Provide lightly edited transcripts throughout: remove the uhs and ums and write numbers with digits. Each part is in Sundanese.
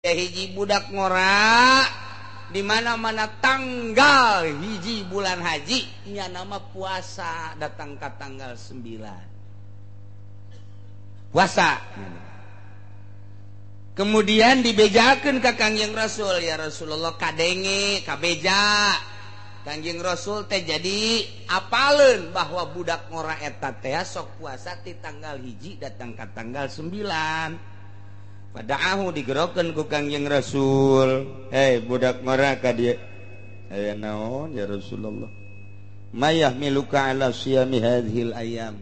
Hiji budak ngora di mana-mana tanggal hiji bulan haji nya nama puasa datang ke tanggal 9 puasa. Kemudian dibejakeun ka Kangjeng Rasul, ya Rasulullah kadenge kabeja Kangjeng Rasul teh jadi apaleun bahwa budak ngora eta teh sok puasa ti tanggal hiji datang ka tanggal 9. Padaahu digerokeun ku Kangjeng Rasul, "Hei budak ngora ka dieu." Aya naon ya Rasulullah? Mayah miluka ala siyami hadhil ayam.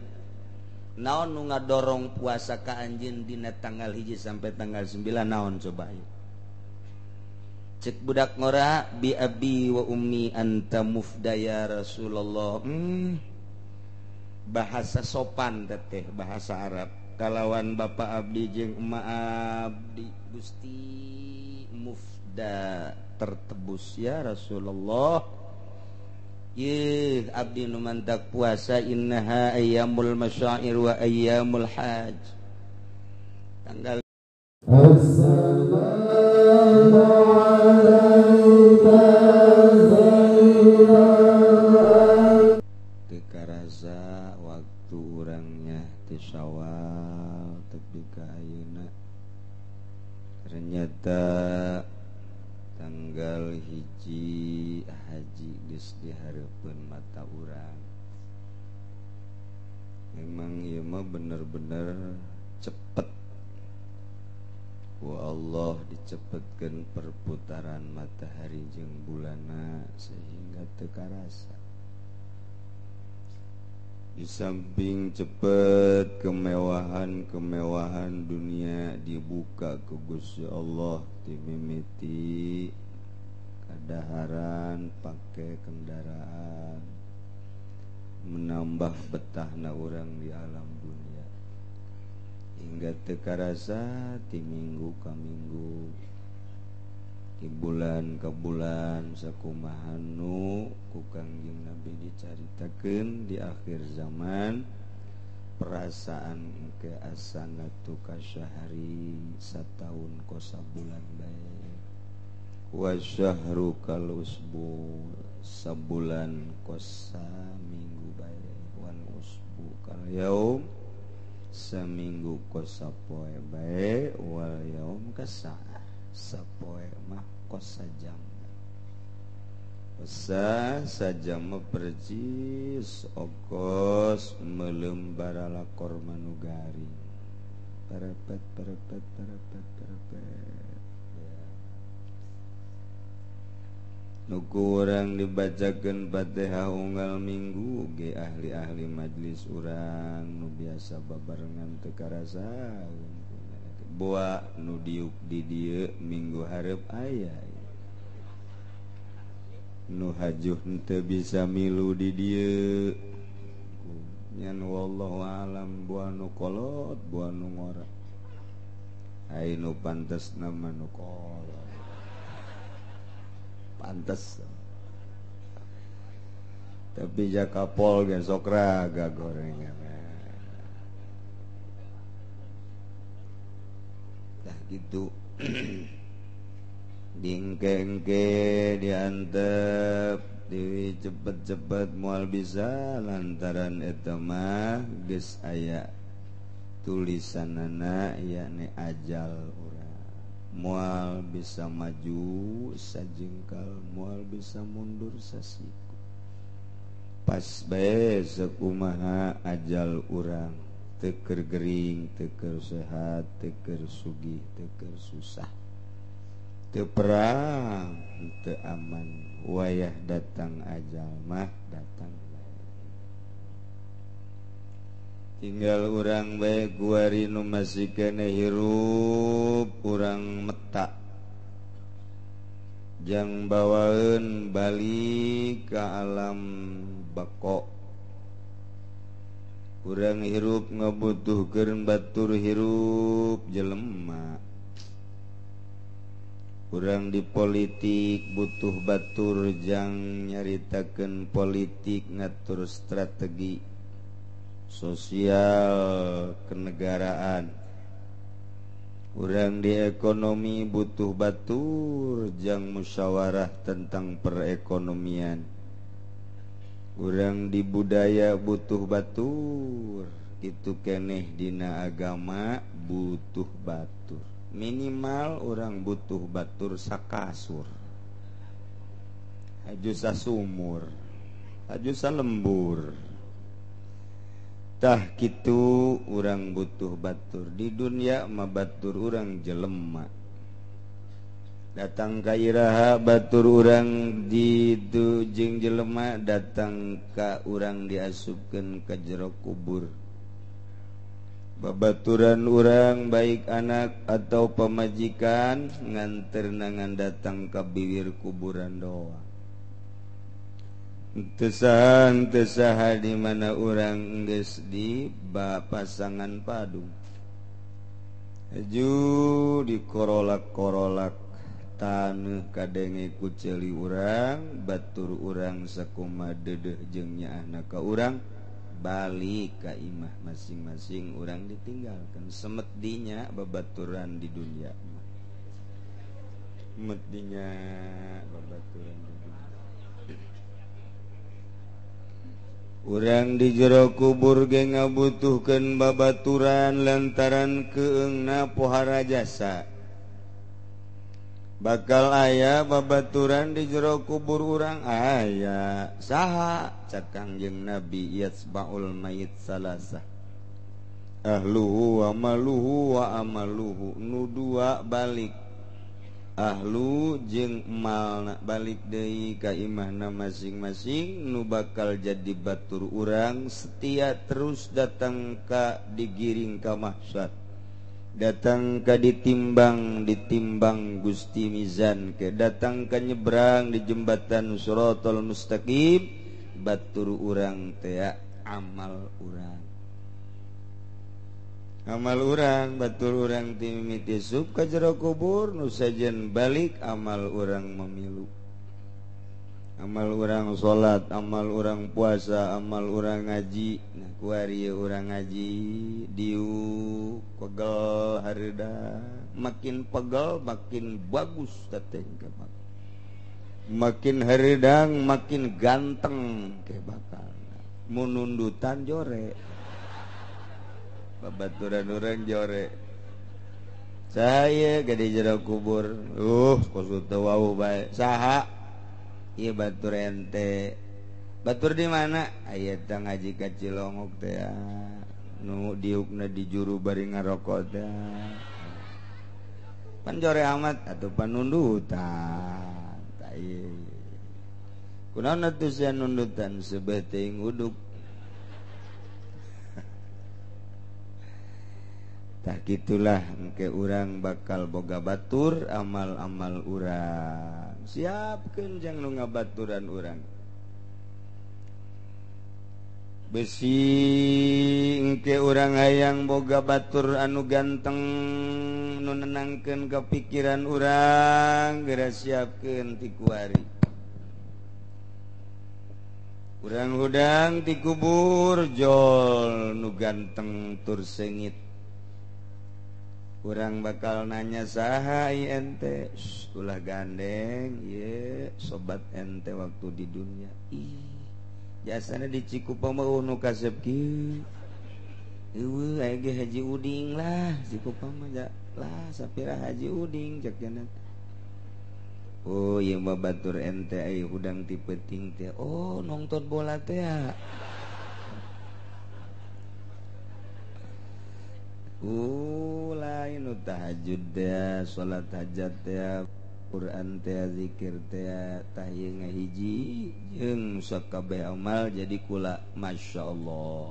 Naon nu ngadorong puasa ka anjeun dina tanggal hiji sampai tanggal 9 naon coba ieu? Cek budak ngora, bi abi wa ummi anta mufda ya Rasulullah. Bahasa sopan teteh bahasa Arab. Kalawan bapak abdi jeung emak abdi Gusti mufda tertebus ya Rasulullah. Yeuh abdi nu mantak puasa innaha ayyamul masyair wa ayyamul hajj. Tanggal teu karasa waktu urangnya ti Syawal tepi ka ayeuna ternyata tanggal hiji haji geus dihareupeun mata urang. Memang ieu mah bener-bener cepet. Ku Allah dicepetkeun perputaran matahari jeung bulanna sehingga teu karasa. Di samping cepet kemewahan-kemewahan dunia dibuka ku Gusti Allah timimiti kadaharan pake kendaraan menambah betahna urang di alam dunia hingga teu karasa ti minggu ka minggu ti bulan ka bulan sakumaha nu ku Kangjeng Nabi dicaritakeun di akhir zaman perasaan ke asanatu kasyahri sataun ko sabulan bae wa syahru kal usbu sabulan ko saminggu bae wal usbu kal yaum seminggu ko sapoe bae wal yaum kasaah sapoe mah ko sajam. Sah sajam percis okos melembar lakor manugari parepet parepet parepet parepet ya. Nu ku urang dibacakeun Fatihah unggal minggu ge ahli-ahli majlis urang nu biasa babarengan teu karasa boa nu diuk di dieu minggu hareup aya nu hajuh henteu bisa milu di dieu nyan wallahu alam boa nu kolot boa nu ngora ai nu pantesna mah nu kolot pantes tapi jakapol ge sok raga gorengan dah gitu. Dingkengke diantep di cepet-cepet moal bisa lantaran eta mah geus aya tulisanana yakni ajal urang moal bisa maju sajengkal moal bisa mundur sasiku pas bae sakumaha ajal urang teu keur gering teu keur sehat teu keur sugih teu keur susah teu perang teu aman wayah datang ajal mah datang bae tinggal urang bae guari nu masih keneh hirup urang meta jang bawaeun balik ka alam bako urang hirup ngabutuhkeun batur hirup jelema urang di politik butuh batur jang nyaritakeun politik ngatur strategi sosial kenegaraan Urang di ekonomi butuh batur jang musyawarah tentang perekonomian. Urang di budaya butuh batur, itu keneh dina agama butuh batur. Minimal urang butuh batur sakasur, haju sasumur, haju salembur. Tah kitu urang butuh batur di dunia mah batur urang jelema. Datang ka iraha batur urang di tu jeung jelema, datang ka urang diasupkeun ka jero kubur. Babaturan urang baik anak atau pamajikan nganter ngan datang ka bibir kuburan doang. Tesaha di mana urang geus di pasangan padu. Haju dikorolak-korolak taneuh kadenge ku ceuli urang, batur urang sakumaha deudeuh jeung nyaahna ka urang, balik ka imah masing-masing urang ditinggalkan. Semet dinya babaturan di dunia. Semet dinya babaturan di dunia. Urang di jero kubur ge ngabutuhkeun babaturan lantaran keengna pohara jasa. Bakal aya babaturan di jero kubur urang aya. Saha? Cak Kangjeng Nabi yatsbaul mayit salasah. Ahluhu wa maluhu wa amaluhu. Nu dua balik. Ahlu jeung malna balik deui ka imahna masing-masing, nu bakal jadi batur urang setia terus datang ka digiring ka mahsyar, datang ka ditimbang ditimbang Gusti Mizan, ke datang ka nyebrang di jembatan Shiratal Mustaqim, batur urang teh amal urang. Amal urang batur urang ti mimiti sup ka jero kubur nu sajen balik amal urang memilu. Amal urang salat, amal urang puasa, amal urang ngaji. Nah kuari urang ngaji diuk pegel hareuda, makin pegel makin bagus teteh ke bakal. Makin hareudang makin ganteng ke bakal. Munundutan jore. Babaturan urang jore. Saya gede jero kubur. Kos teu wawuh bae. Saha? Ieu batur ente. Batur di mana? Aya teh ngaji ka Cilongok teh. Nu diukna di juru bari ngarokok teh. Pan jore amat atuh panundutan. Tah ieu. Kunaon atuh sia nundutan sebeh teuing uduk. Tah gitulah engke urang bakal boga batur amal-amal urang. Siapkeun jang nu ngabaturan urang. Besi engke urang hayang boga batur anu ganteng nu nenangkeun kepikiran urang, geura siapkeun ti kuari. Urang hudang ti kubur jol nu ganteng tur seungit. Urang bakal nanya saha ente, ulah gandeng ye sobat ente waktu di dunia. Ih, jasana di Cikupa mah nu kasep kieu. Eueuh aya ge Haji Uding lah, Cikupa mah lah sapira Haji Uding cek cenah. Oh ieu mah batur ente aya hudang ti peuting teh. Oh nongton bola teh ya. Lain tahajud teh, salat hajat teh, Quran teh, zikir teh, tah ieu ngahiji jeung sakabeh amal jadi kula masyaallah.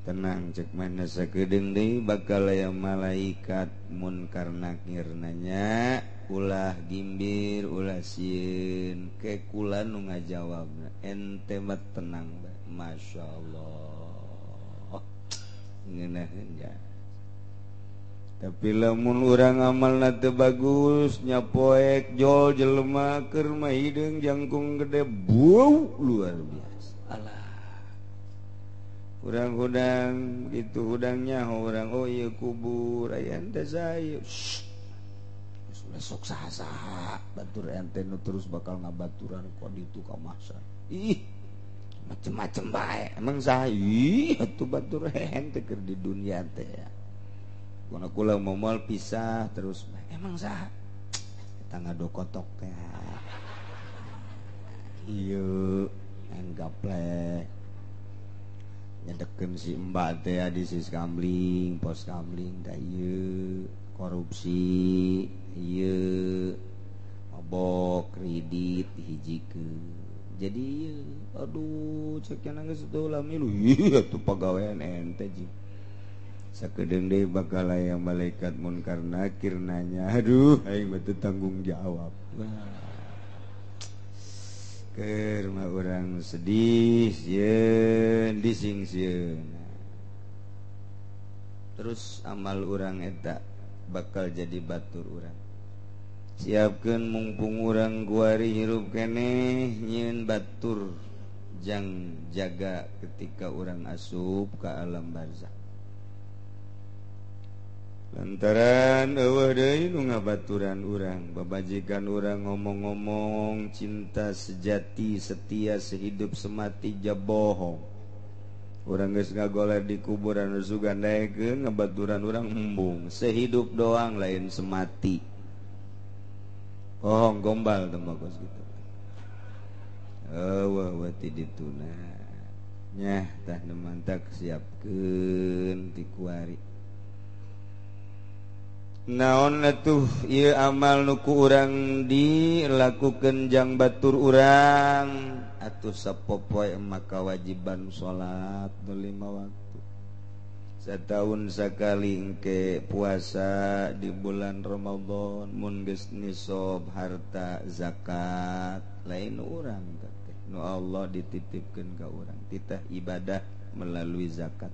Tenang cek mana sakedeung deui bakal aya malaikat munkar nakir nanya, ulah gimbir, ulah sieun, ke kula nu ngajawabna. Ente mah tenang bae, masyaallah. Ngeunaheun ja. Tapi lamun urang amalna teu bagus, nyapoek jol jelema keur mah hideung jangkung gede bau luar biasa. Alah. Urang hudang gitu hudangnya urang oh iya kubur aya ente saya. Sudah sok saha-saha batur ente nu terus bakal ngabaturan kok ditu ka mahsyar. Ih macem-macem bae emang saha ih atuh batur ente keur di dunia teh ya. Kuna kula moal pisah terus emang saha eta ngadokotok teh. Ieu gaplek nyedekeun si mbak teh di sis kamling pos kamling teh ieu korupsi ieu mabok kredit dihijikeun jadi ieu aduh cek cenah geus teu lami lu ieu atuh pagawean ente jing sakedeung deui bakal aya malaikat munkar nakir nanya aduh aing mah teu tanggung jawab. Keur mah urang sedih sieun dising sieun. Terus amal urang eta bakal jadi batur urang. Siapkeun mumpung urang kuari hirup keneh nyieun batur jang jaga ketika urang asup ka alam barzah. Lantaran eueuh deui nu ngabaturan urang, babajikan urang ngomong-ngomong cinta sejati setia sehidup semati jabohong. Urang geus ngagoler di kuburan sugan daekeun ngabaturan urang embung, sehidup doang lain semati. Bohong gombal teh kos kitu. Eueuh we ti dituna. Nyah tah nu mantak siapkeun ti kuari. Naon atuh ieu amal nu ku urang dilakukeun jang batur urang atuh sapopoe maka kewajiban salat nu 5 waktu sataun sakali engke puasa di bulan Ramadan mun geus nisab harta zakat lain urang teh nu Allah dititipkeun ka urang titah ibadah melalui zakat.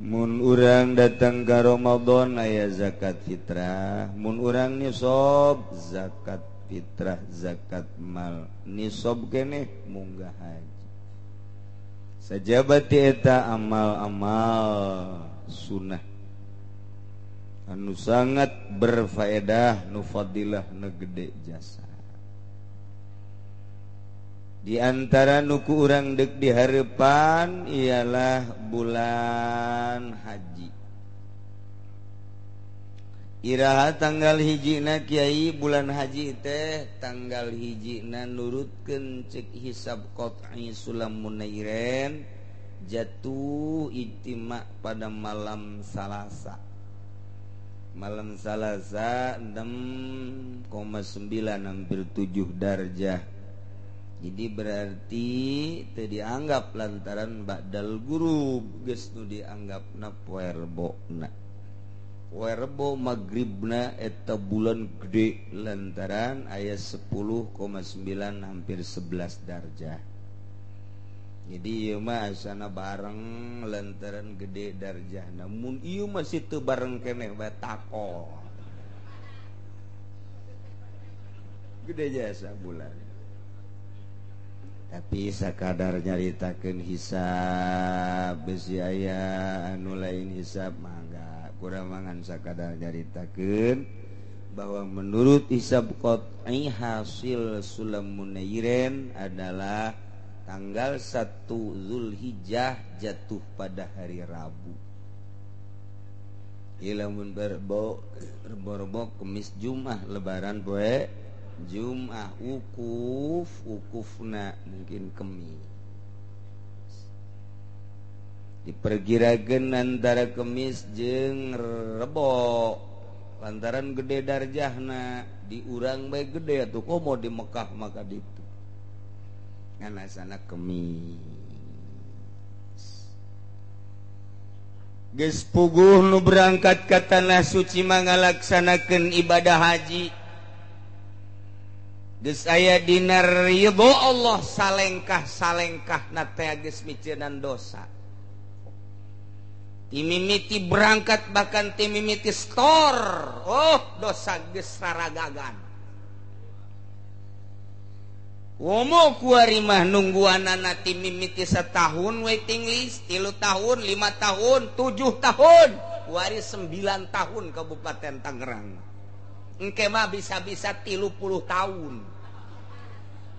Mun urang datang ke Ramadan aya zakat fitrah, mun urang nisab zakat fitrah zakat mal nisab keneh munggah haji. Sajabati eta amal-amal sunnah anu sangat berfaedah nu fadilah nu gede jasa. Di antara nuku urang dek di harapan ialah bulan haji. Iraha tanggal hijina kiai bulan haji teh tanggal hijina nurutkeun cek hisab qat'i sulam munairen jatuh ijtima pada malam Salasa. Malam Salasa 6,9 hampir 7 darjah. Jadi berarti teu dianggap lantaran ba'dal gurub geus nu dianggapna poe Rebona. Poe Rebo magribna eta bulan gede lantaran aya 10,9 hampir 11 darjah. Jadi ieu mah asana bareng lantaran gede darjah. Namun ieu masih teu bareng keneh bae takol. Gede jasa bulan. Tapi sakadar nyaritakeun hisab besi aya anu lain hisab mangga kurang mangan sakadar nyaritakeun bahwa menurut hisab qat'i hasil sulam munairen adalah tanggal 1 Zulhijjah jatuh pada hari Rabu. Ilamun berbo rebo Kemis Jumat lebaran poe Jum'ah wukuf wukufna mungkin Kemis diperkirakan antara Kemis jeung Rebo lantaran gede darjahna di urang bae gede atuh komo di Mekah maka ditu ngan asana Kemis geus puguh nu berangkat ka tanah suci mangalaksanakeun ibadah haji. Geus aya dina ridho Allah salengkah-salengkah na teh geus miceunan dosa. Timimiti berangkat bahkan timimiti store, oh dosa geus raragagan. Womo kuari mah nungguanana ti mimiti setahun waiting list, 3 tahun, 5 tahun, 7 tahun, kuari 9 tahun Kabupaten Tangerang. Engke mah bisa-bisa 30 tahun.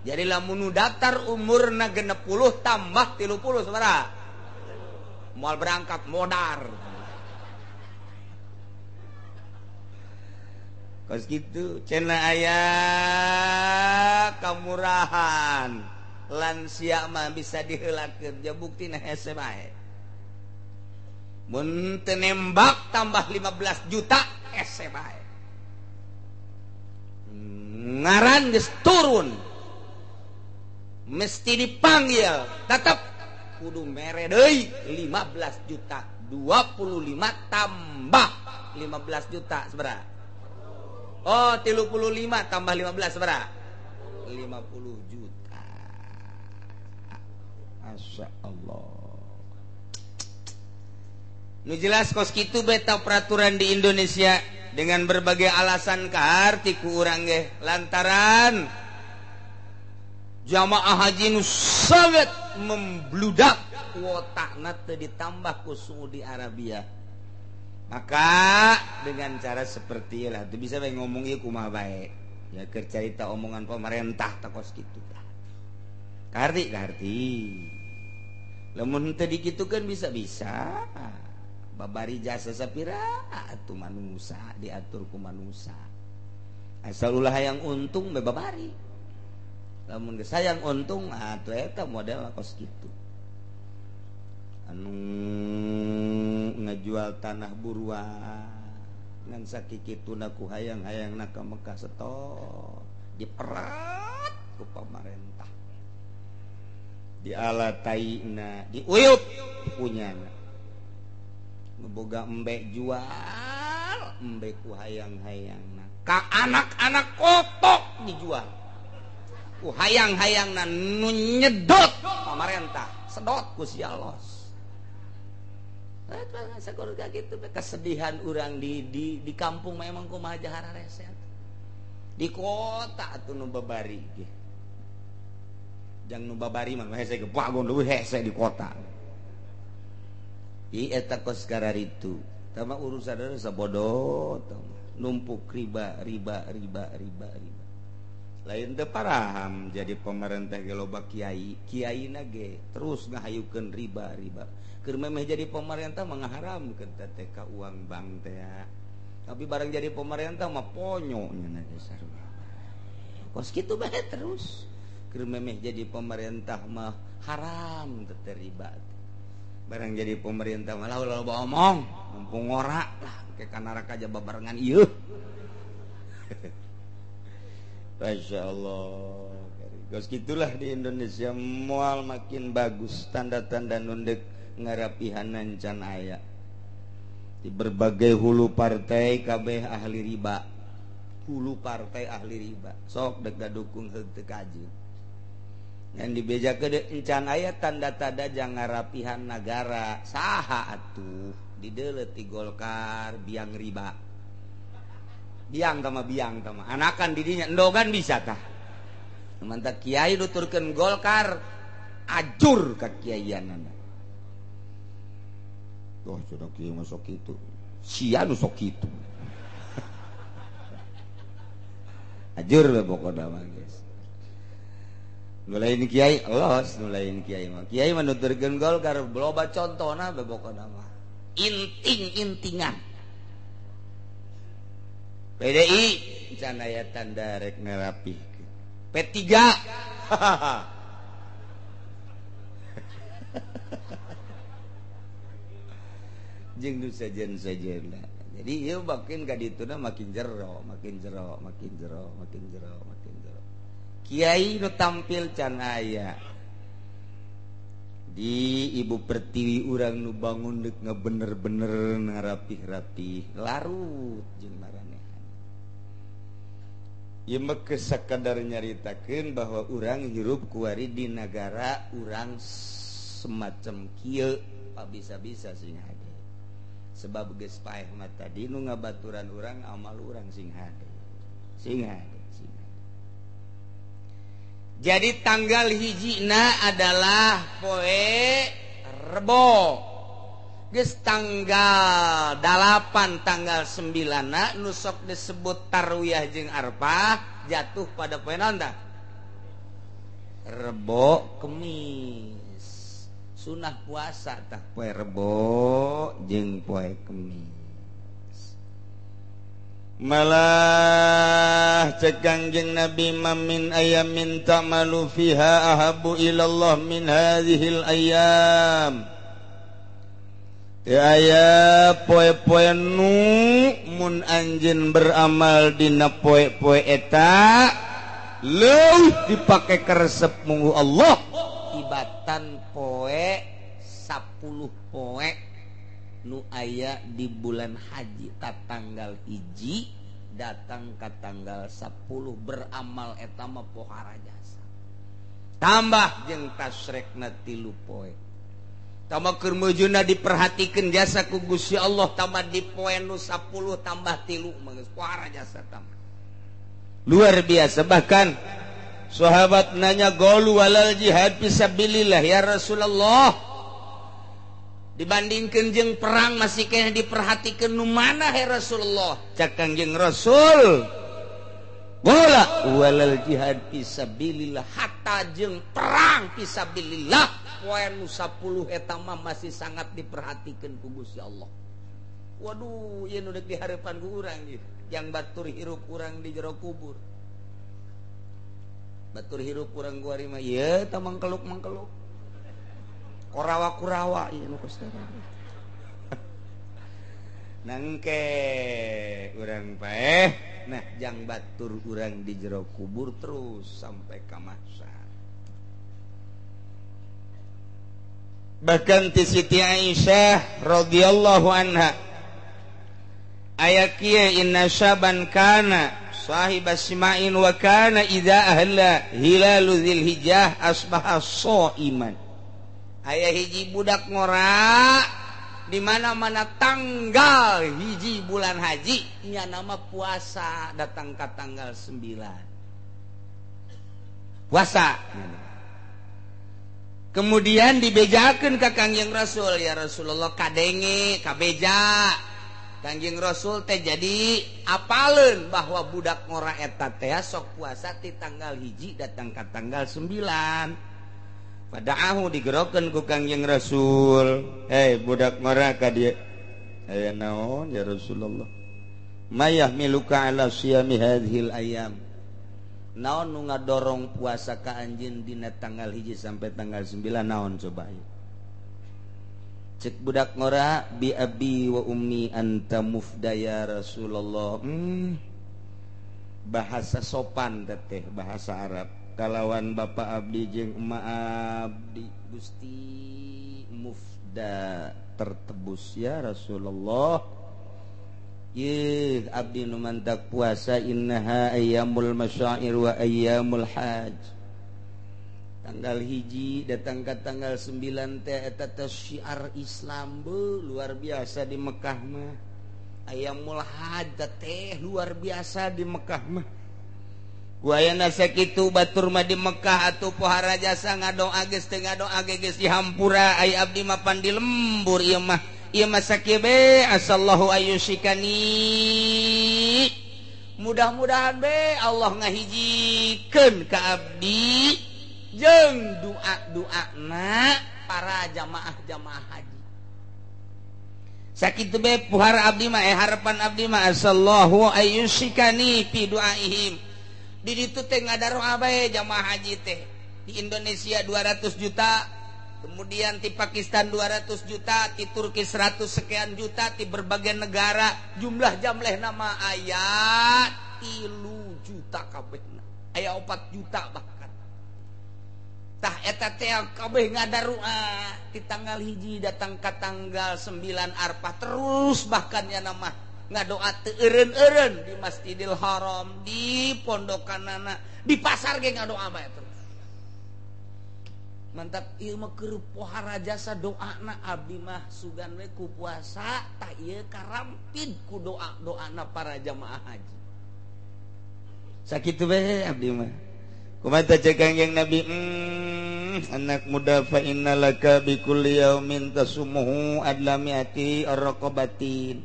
Jadi lamun nu daftar umurna 60 tambah 30 sabaraha? Moal berangkat modar. Kos gitu cenah aya kamurahan lansia mah bisa diheulakeun ja buktina hese bae. Mun teu nembak tambah 15 juta hese bae. Ngaran geus turun mesti dipanggil tetep kudu mere deui 15 juta 25 tambah 15 juta sabaraha? Oh 35 tambah 15 berapa? 50 juta. Masya Allah. Nu jelas kos kitu beta peraturan di Indonesia dengan berbagai alasan kaharti ku urang ge lantaran jamaah haji nu sangat membludak kuotana teu ditambah ku Saudi Arabia. Maka dengan cara seperti lah itu bisa bae ngomong ieu kumaha bae. Ya keur carita omongan pemerintah tah kos kitu tah. Kaharti kaharti. Lamun teu dikitukeun bisa-bisa babari jasa sapira atuh manusa diatur ku manusa. Asal ulah hayang untung be babari. Lamun geus hayang untung atuh eta model kos kitu. Anu ngajual tanah buruan ngan sakikituna ku hayang-hayangna ka Mekah setor diperat ku pamarentah dialataina diuyup punyana ngeboga embe jual embe ku hayang-hayangna ka anak-anak kotok dijual ku hayang-hayangna nu nyedot pamarentah sedot ku sialos. Gitu, kesedihan orang di kampung memang kumaha jahara reset. Di kota atuh nu babari ge. Jang nu babari mah hese ge bagon leuwih hese di kota. Ieu eta kos kararitu. Tama urusan sabodo numpuk riba riba riba riba riba. Lain teu paraham jadi pemerintah ge loba kiai, kiaina ge terus ngahayukeun riba riba. Keur memeh jadi pemerintah mah ngaharamkeun teh ka uang bank teh. Tapi barang jadi pemerintah mah ponyo nya ge sarua. Kos kitu bae terus. Keur memeh jadi pemerintah mah haram teh riba. Barang jadi pemerintah mah ulah loba omong, mumpung ngora lah ke ka neraka aja babarengan ieu. Masya Allah. Kos gitulah di Indonesia moal makin bagus tanda-tanda nundek ngarapihanan can aya di berbagai hulu partai kabeh ahli riba, hulu partai ahli riba sok dek dukung heug teu kaji ngan dibejakeun encan aya tanda-tanda jang ngarapihan nagara saha atuh dideuleut ti Golkar biang riba biang tama anakan didinya endogan bisa tah mantap kiai nuturkeun Golkar ajur ka kiaianana. Wah, sudah kiai masuk itu. Sia nu sok kitu. Ajur we pokona mah geus. Nu lain kiai los, nu lain kiai mah. Kiai mah nuturkeun Golkar loba contona we pokona mah. Inting-intingan. PDI can aya tanda rek ngarapihkeun. P3 jeung nu sejen-sejenna. Jadi ieu makin ka dituna makin jero, makin jero, makin jero, makin jero, makin jero. Kiai nu tampil can aya. Di Ibu Pertiwi urang nu bangun deuk ngabener-bener ngarapih-rapih larut jeung maranehan. Ieu mah geus sakadar nyaritakeun bahwa urang hirup kuari di nagara urang semacam kieu bisa-bisa sing hade. Sebab geus paeh mah tadi nu ngabaturan urang amal urang sing hade. Sing hade, sing hade. Jadi tanggal hijina adalah poe Rebo. Geus tanggal 8 tanggal 9 nu sok disebut tarwiyah jeung Arfah jatuh pada poe naon tah? Rebo Kemis. Sunah puasa tah poe Rebo jeung poe Kemis. Malah cek Kangjeng Nabi mamin ayamin ta'malu fiha ahabu ilallah min hadhil ayam. Teu aya poe-poe nu mun anjeun beramal dina poe-poe eta leuwih dipake karesep munggu Allah tibatan poe 10 poe nu aya di bulan haji ta tanggal hiji datang ka tanggal 10 beramal eta mah pohara jasa tambah jeung tasrekna 3 poe tambah keur meujuna diperhatikeun jasa ku Gusti Allah tambah di poe nu 10 tambah 3 mah geus pohara jasa tambah luar biasa. Bahkan sahabat nanya golu walal jihad fisabilillah ya Rasulullah, dibandingkan jeung perang masih kena diperhatikan nu mana ya Rasulullah? Cak Kangjeng Rasul bola walal jihad fisabilillah, hatta jeung perang fisabilillah poe nu 10 eta mah masih sangat diperhatikan ku Gusti Allah. Waduh, ieu nu deuk dihareupan ku urang ieu, yang batur hirup urang di jero kubur. Batur hirup urang kuari mah ieu tah mangkeluk-mangkeluk. Korawa-kurawa ieu nu kostara. Nangke urang paeh, nah jang batur urang di jero kubur terus sampai ka mahsyar. Bahkan ti Siti Aisyah radhiyallahu anha aya kieu inna syaban kana sahiba sima'in wa kana idza ahla hilalu dzilhijjah asbaha shaiman. Aya hiji budak ngora di mana-mana tanggal hiji bulan haji nya nama puasa datang ka tanggal 9 puasa. Kemudian dibejakeun ka Kangjeng Rasul, ya Rasulullah kadenge kabeja Kangjeng Rasul teh jadi apaleun bahwa budak ngora eta teh sok puasa ti tanggal hiji datang ka tanggal 9. Padaahu digerokeun ku Kangjeng Rasul, hei budak ngora ka dieu. Aya naon ya Rasulullah? Mayah miluka ala siyami hadhil ayam. Naon nu ngadorong puasa ka anjeun dina tanggal hiji sampai tanggal 9 naon coba ieu? Cek budak ngora bi abi wa ummi anta mufda ya Rasulullah. Bahasa sopan teteh bahasa Arab. Kalawan bapak abdi jeung emak abdi Gusti mufda tertebus ya Rasulullah. Yeuh abdi nu mantak puasa innaha ayyamul masyair wa ayyamul hajj. Tanggal hiji datang ke tanggal 9 teh eta teh syiar Islam beuh luar biasa di Mekah mah. Ayyamul hajj teh luar biasa di Mekah mah. Guayana sakitu batur mah di Mekah atuh pohara jasa ngadoa geus teu ngadoa ge geus dihampura ai abdi mah pan di lembur ieu mah. Ieu mah sakieu be asallahu ayyusikani. Mudah-mudahan be Allah ngahijikeun ka abdi jeung doa-doana para jamaah-jamaah haji. Sakitu be pohara abdi mah harapan abdi mah asallahu ayyusikani fi duaihim. Di ditu teh ngadaroa bae jamaah haji teh. Di Indonesia 200 juta, kemudian di Pakistan 200 juta, di Turki 100 sekian juta, di berbagai negara jumlah jamleh nama aya 3 juta kabehna. Aya 4 juta bahkan. Tah eta teh kabeh ngadaroa di tanggal hiji datang ka tanggal 9 Arfah terus bahkan ya nama ngadoa teu eureun-eureun di Masjidil Haram, di pondokanana, di pasar ge ngadoa bae terus. Mantap ieu mah keur pohara jasa doana abdi mah sugan we ku puasa tah ieu karampid ku doa-doana para jamaah haji. Sakitu bae abdi mah. Kumaha cek Kangjeng Nabi, anak muda fa innalaka bikulli yaumin tasumuhu adla mi'ati raqabatin.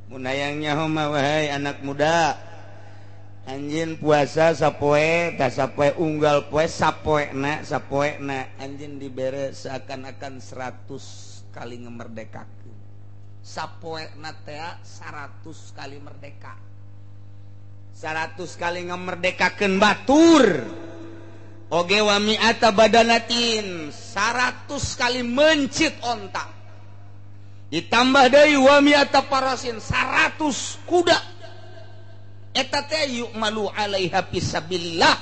Mun hayang nyaho mah wahai anak muda, anjeun puasa sapoe tah sapoe unggal poe sapoena sapoena anjeun dibere seakan-akan 100 kali ngemerdekakeun. Sapoena teh 100 kali merdeka. 100 kali ngemerdekakeun batur. Oge wa mi'ata badanatin, 100 kali mencit onta. Ditambah deui wa mi'ata parasin, 100 kuda. Eta teh yu'malu 'alaiha fisabilillah.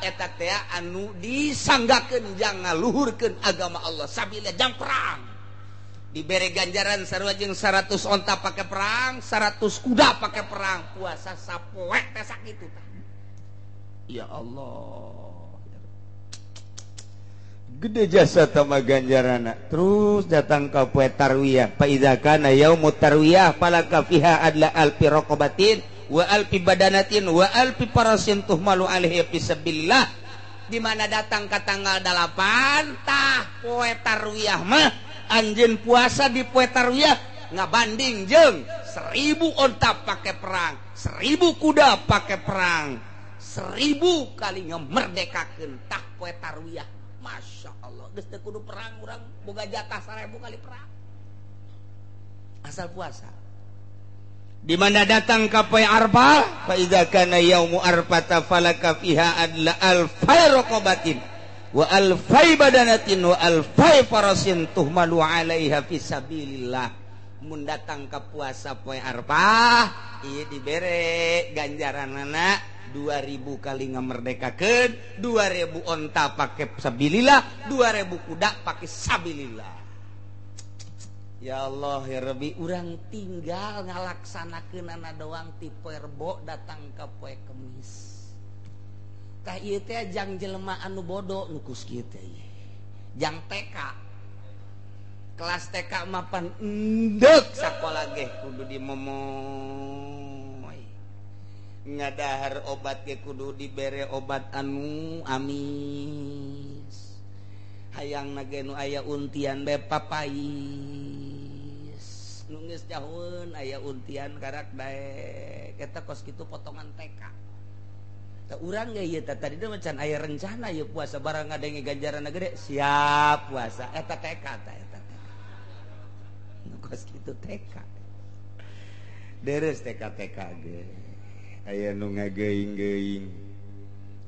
Eta teh anu disanggakeun jang ngaluhurkeun agama Allah, sabilillah jang perang. Dibere ganjaran sarua jeung 100 onta pake perang, 100 kuda pake perang, puasa sapoe teh sakitu tah. Ya Allah. Gede jasa tama ganjarana. Terus datang ka poe tarwiyah, fa idza kana yaumut tarwiyah falaka fiha adla alfi raqabatin wa alfi badanatin wa alfi parasin tuhmalu alaihi fisabilillah. Di mana datang ka tanggal 8 tah poe tarwiyah mah anjeun puasa di poe tarwiyah ngabanding jeung 1000 onta pake perang, 1000 kuda pake perang, 1000 kali ngemerdekakeun tah poe tarwiyah. Masya Allah, geus teu kudu perang urang boga jatah 1000 kali perang. Asal puasa. Di mana datang ka poe Arfah, fa idza kana yaumu arfata falaka fiha adla alfai raqabatin wa alfai badanatin wa alfai farasin tuhmalu 'alaiha fisabilillah. Mun datang ka puasa poe Arfah, ieu dibere ganjaranana 2000 kali ngamerdekakeun, 2000 onta pake sabilillah, 2000 kuda pake sabilillah. Ya Allah ya Rabbi, urang tinggal ngalaksanakeunana doang ti poe Rebo datang ka poe Kemis. Tah ieu teh jang jelema anu bodoh nu kus kieu teh. Jang TK. Kelas TK mapan endek sakola ge kudu dimomoy. Ngadahar obat ge kudu dibere obat anu amis. Hayang nage nu aya untian bae papais. Nu geus jauheun aya untian karak daek. Eta kos kitu potongan TK. Tah urang ge ieu teh tadi mah can aya rencana ieu puasa barang ngadenge ganjaranna gede siap puasa. Eta TK tah eta. Nu kos kitu TK. Deres TK TK ge. Aya nu ngageuing-geuing.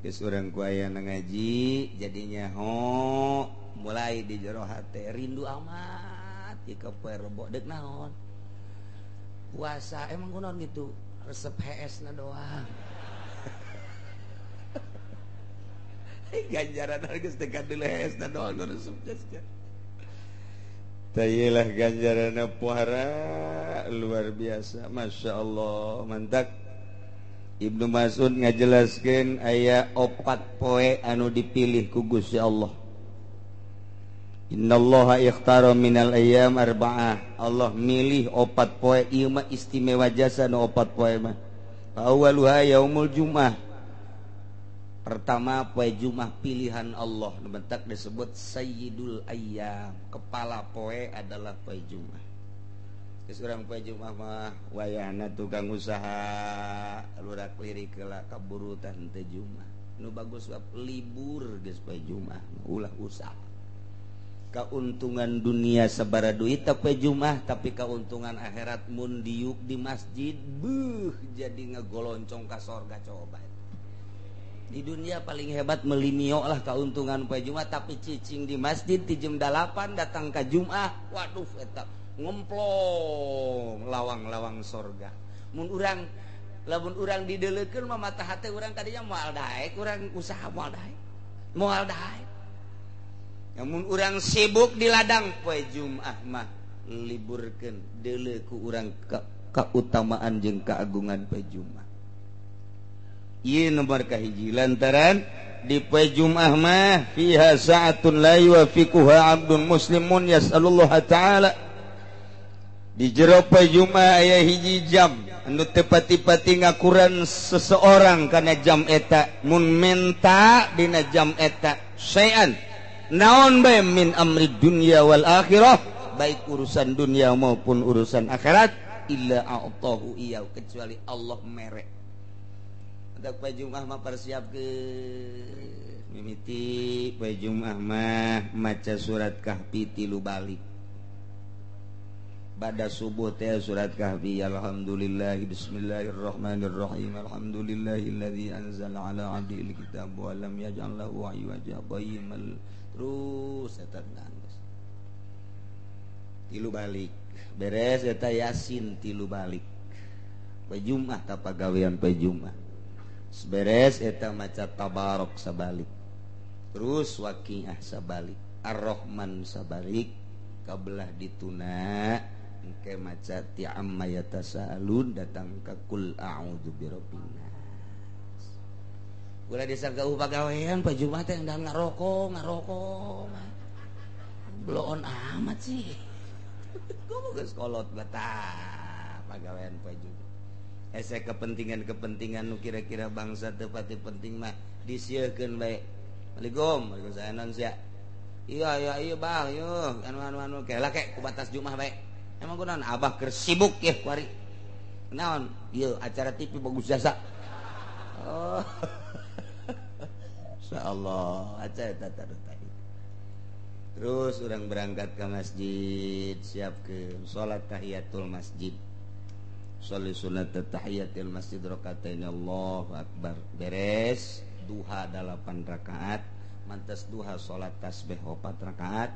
Geus urang ku aya ngaji jadinya ho mulai di jero hate rindu amat ieu ka poe Rebo deuk naon. Puasa emang kunaon gitu resep HS na doang. Ganjaran geus teu kadeuleu HS na doang nu resep geus. Tah ganjaranna puara luar biasa, Masya Allah, mantap. Ibnu Mas'ud ngajelaskeun aya 4 poe anu dipilih ku Gusti Allah. Innallaha ikhtara minal ayyam arba'ah. Allah milih 4 poe ieu mah istimewa jasa nu 4 poe mah. Awwaluha yaumul jum'ah. Pertama poe Jumat pilihan Allah, nu bentak disebut sayyidul ayyam. Kepala poe adalah poe Jumat. Geus urang poe Jumat mah wayahna tukang usaha lurak lirik heula kaburutan teh Jumat. Nu bagus libur geus poe Jumat, ulah usaha. Keuntungan dunia sabara duit poe Jumat, tapi keuntungan akhirat mun diuk di masjid beuh jadi ngegoloncong ka sorga coba. Di dunia paling hebat melimio lah keuntungan poe Jumat, tapi cicing di masjid di jam 8 datang ka Jumat, waduh eta ngemplong lawang-lawang sorga. Mun urang lamun urang dideleukeun mah mata hate urang tadinya moal daek, urang usaha moal daek. Moal daek. Namun urang sibuk di ladang poe Jumat mah liburkeun deuleu ku urang keutamaan jeung keagungan poe Jumat. Ieu nomor kahiji lantaran di poe Jumat mah fiha sa'atun la yuwafiquha 'abdun muslimun yas'alullaha ta'ala. Di jero poe Jumat aya hiji jam Anu teu pati-pati ngakuran seseorang kana jam eta mun menta dina jam eta syai'an naon bae min amri dunya wal akhirah, baik urusan dunia maupun urusan akhirat, illa a'tahu iyau, kecuali Allah mere. Hendak poe Jumat mah persiapkeun mimiti poe Jumat mah maca surat Kahfi 3 balik. Pada subuh teh surat Kahfi, alhamdulillah bismillahirrahmanirrahim, alhamdulillahilladzi anzala ala abdihil kitab wa lam yaj'al lahu 'iwaja qayyimal. Terus eta nangis 3 balik beres eta Yasin 3 balik. Poe Jumat ta pagawean poe Jumat beres eta maca Tabarok sabalik, terus Waqiah sabalik, Ar-Rahman sabalik, kabelah dituna engke maca ti amma yatasaalun datang ka kul a'udzu birabbin nas. Ulah disangka pagawean poe Jumat teh ndang ngarokok bloon amat sih. Gua geus kolot betah pagawean poe Jumat. Ese kepentingan-kepentingan nu kira-kira bangsa teu pati penting mah disiekeun bae. Assalamualaikum, waalaikumsalam sia. Iya iya iya bang, yeuh anu anu anu kela ke ku batas Jumat bae. Emang kunaon abah keur sibuk yeuh kuari. Naon? Ieu acara TV bagus jasa. Oh. Insyaallah acara eta tadi. Terus urang berangkat ke masjid, siapkeun salat tahiyatul masjid. Sholli sunat tahiyatul masjid rakaatain, Allahu akbar. Beres duha 8 rakaat, mantas duha salat tasbih 4 rakaat.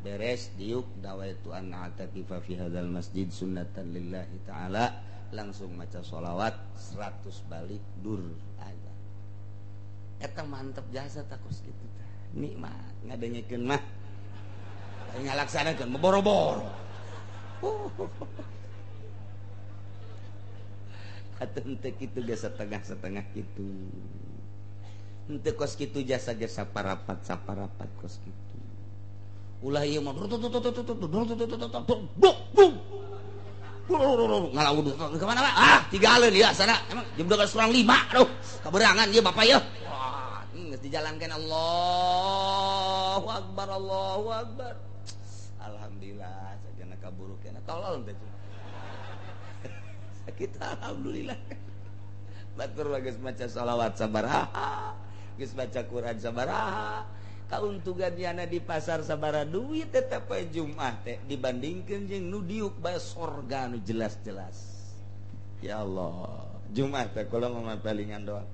Beres diuk dawaitu an a'takifa fi hadzal masjid sunnatan lillahi ta'ala, langsung maca sholawat 100 balik dur aja. Eta mantep jasa takos kitu tah. Nikmat ngadengekeun mah. Ngalaksanakeun boro-boro. Atuh henteu kitu ge setengah-setengah kitu. Henteu kos kitu jasa ge saparapat-saparapat kos kitu. Ulah ieu mah ngalawu kemana Pak? Ah, tigaleun ieu sana. Emang jam 2.45 aduh. Kaberangan ieu bapak ieu. Wah, geus dijalankeun Allahu akbar Allahu akbar. Alhamdulillah sajana kaburu kana tolol teh. Sakit alhamdulillah. Batur geus maca shalawat sabaraha, geus baca Quran sabaraha. Kauntungan yana di pasar sabara duit tetep poe Jumat teh dibandingkeun jeung nu diuk bae sorga nu jelas-jelas. Ya Allah, Jumat teh kula mah palingan doang.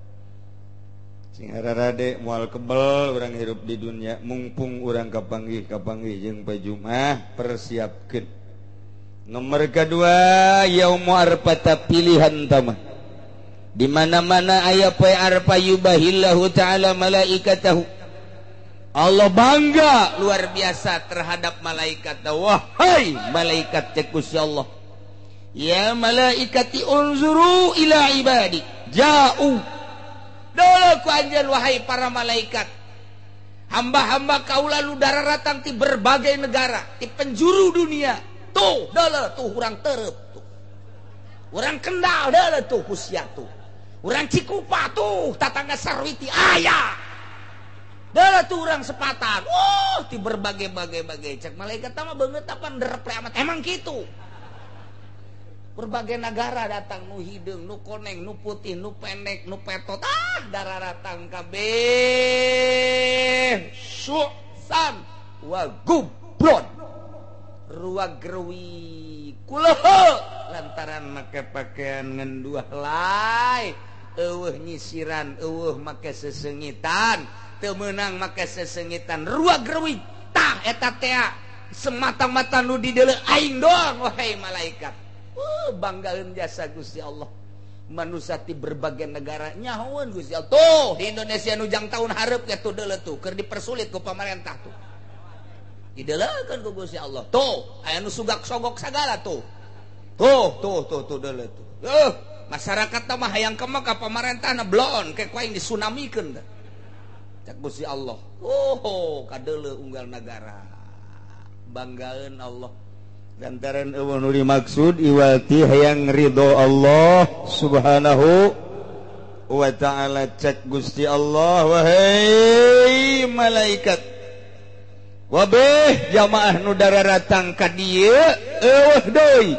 Sing hararade moal kebel urang hirup di dunia, mumpung urang kapanggih-kapanggih jeung poe Jumat persiapkeun. Nomor kedua, yaumu arfata pilihan tama. Di mana-mana aya poe Arfa yubahillahu ta'ala malaikatahu. Allah bangga luar biasa terhadap malaikat. Wahai malaikat cek Gusti Allah, ya malaikati unzuru ila ibadi ja'u. Dole ku anjeun wahai para malaikat, hamba-hamba kaula lu daratang ti berbagai negara, ti penjuru dunia. Tuh dole tuh urang Terep tuh, urang Kendal dole tuh kusia tuh, urang Cikupa tuh tatangga Sarwiti aya. Dole tuh urang Sepatan. Oh, ti berbagai-bagai-bagai. Cek malaikat mah beungeut apa nderep amat. Emang kitu. Berbagai negara datang, nu hideung, nu koneng, nu putih, nu pendek, nu petot. Ah, dararatang kabeh. Su'san wa gublon. Ruag gerwi kulehe lantaran make pakaian ngan dua helai, eueuh nyisiran, eueuh make sesengitan. Teu meunang make sesengitan ruag gerwi tah eta tea semata-mata nu dideuleu aing doang wahai malaikat. Banggaeun jasa Gusti Allah. Manusia ti berbagai negara nyahoeun Gusti Allah. Tuh di Indonesia nu jang tahun hareup ge tuh deuleu tuh keur dipersulit ku pamarentah tuh. Dideuleukeun ku Gusti Allah. Tuh aya nu sugak sogok sagala tuh. Tuh tuh tuh tuh deuleu tuh. Masyarakat mah hayang kemek ka pamarentahna bloon ke ku aing disunamikeun teh. Cak Gusti Allah. Oh, kadeuleu unggal nagara. Banggaeun Allah. Lantaran eueuh nu dimaksud iwati hayang ridho Allah Subhanahu wa ta'ala. Cek Gusti Allah, wahai malaikat wabeh jamaah nu daratang ka dieu eueuh deui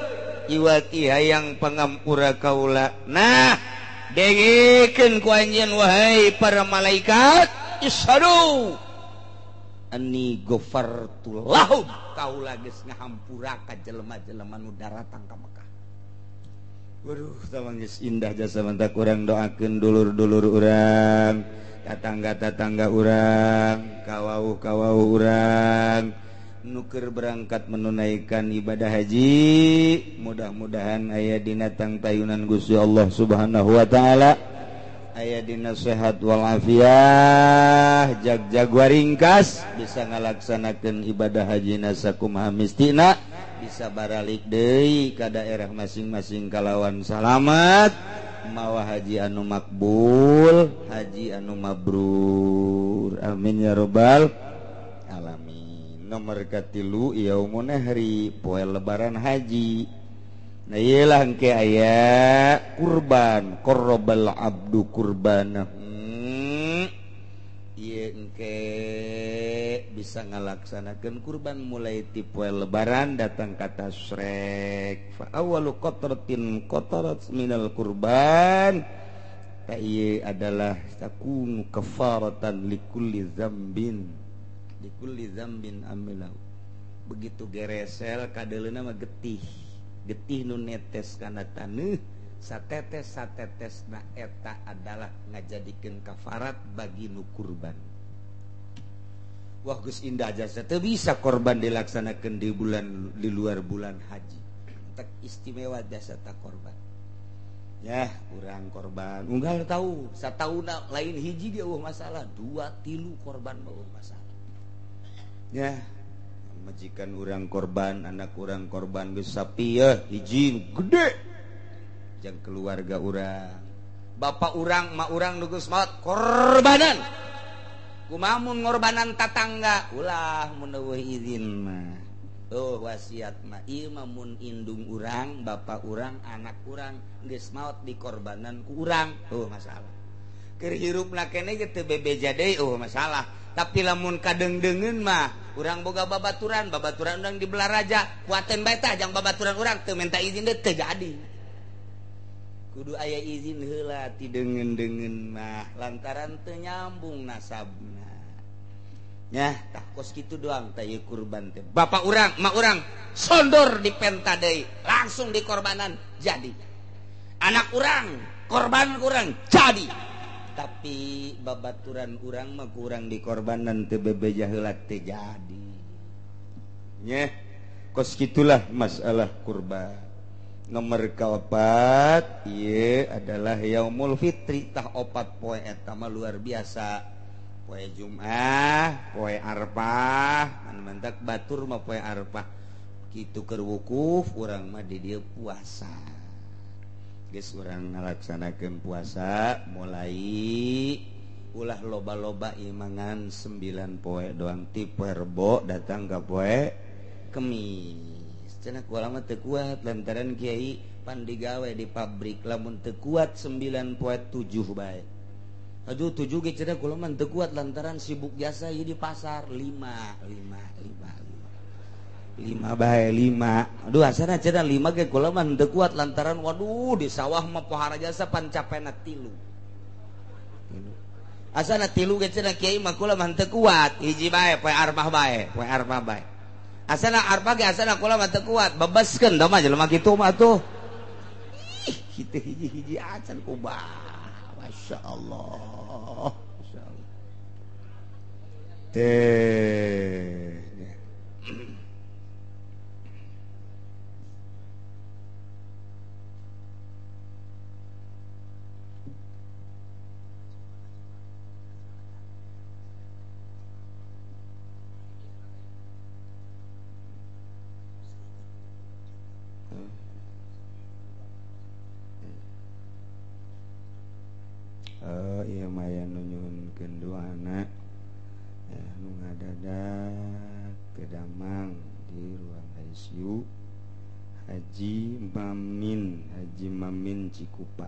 iwati hayang pangampura kaula. Nah, dengekeun ku anjeun wahai para malaikat, isyhadu anni ghafartu lahum, kaula geus ngahampura ka jelema-jelema nu daratang ka Mekah. Waduh, tawang geus indah jasa mantak urang doakeun dulur-dulur urang, tatangga-tatangga urang, kawauh-kawauh urang nu keur berangkat menunaikan ibadah haji, mudah-mudahan aya dina tangtayunan Gusti Allah Subhanahu wa taala, aya dina sehat walafiah, jag-jag waringkas bisa ngalaksanakeun ibadah haji sakumaha mistina, bisa baralik deui ka daerah masing-masing kalawan salamat, mawa haji anu makbul, haji anu mabrur. Amin ya robbal alamin. Nomor katilu yaumun nahri, poe lebaran haji. Nah iyalah engke aya kurban, qarrabal abdu kurbanahu. Ieu engke bisa ngalaksanakeun kurban mulai ti poe lebaran datang ka tasrek. Fa awwalu qatratin qatarat minal kurban, ta ieu adalah takunu kafaratan likulli dzambin, likulli dzambin amilahu. Begitu geresel kadeuleuna mah getih, getih nu netes kana taneuh, satetes satetesna eta adalah ngajadikeun kafarat bagi nu kurban. Wah geus indah jasa teu bisa korban dilaksanakeun di bulan di luar bulan haji. Tak istimewa jasa tak korban. Ya, urang korban unggal tahu satauna lain hiji ge eueuh masalah, dua tilu korban mah eueuh masalah. Ya, majikan urang korban, anak urang korban geus sapi ya hiji gede. Jang keluarga urang, bapak urang, mak urang nu geus maot korbanan. Kumaha mun ngorbanan tatangga? Ulah mun eueuh izin mah. Oh wasiat mah ieu mah mun indung urang, bapak urang, anak urang geus maot dikorbanan ku urang, oh masalah. Keur hirupna keneh ge teu bebeja deui, oh masalah. Tapi lamun kadeungdeungeun mah urang boga babaturan, babaturan urang di Belaraja, kuateun bae tah jang babaturan urang teu minta izin deui teu jadi. Kudu aya izin heula ti deungeun-deungeun mah lantaran teu nyambung nasabna. Nyah tah kos kitu doang tah ieu kurban teh. Bapak urang, mak urang sondor dipenta deui, langsung dikorbanan jadi. Anak urang korban urang jadi. Tapi babaturan urang mah kurang dikorbanan teu bebeja heula teu jadi. Nyah kos kitulah masalah kurban. Nomor keempat ieu adalah yaumul fitri. Tah opat poe eta mah luar biasa. Poe Jumat, poe Arfah, anu mantak batur mah poe Arfah. Kitu keur wukuf urang mah di dieu puasa. Geus urang ngalaksanakeun puasa mulai ulah loba-loba imangan 9 poe doang ti poe Rebo datang ka poe Kemis. Cenah kula mah teu kuat lantaran kiai pan digawe di pabrik, lamun teu kuat 9 poe 7 bae. Aduh 7 ge cenah kula mah teu kuat lantaran sibuk jasa ieu di pasar. 5 5 5 5 bae 5. Aduh asana cenah 5 ge kula mah teu kuat lantaran waduh di sawah mah pohara jasa pan capena 3. Asana 3 ge cenah kiai mah kula mah teu kuat, hiji bae poe Arfah bae, poe Arfah bae. Asana Arfah ge asana kula mah teu kuat, bebaskeun da mah jelema kitu mah atuh. Ih, kitu hiji-hiji acan kubah. Masya Allah, Masya Allah. Teh. Iya maya nu nyuhunkeun doana nu ngadadak teu damang di ruang ICU Haji Mamin Cikupa.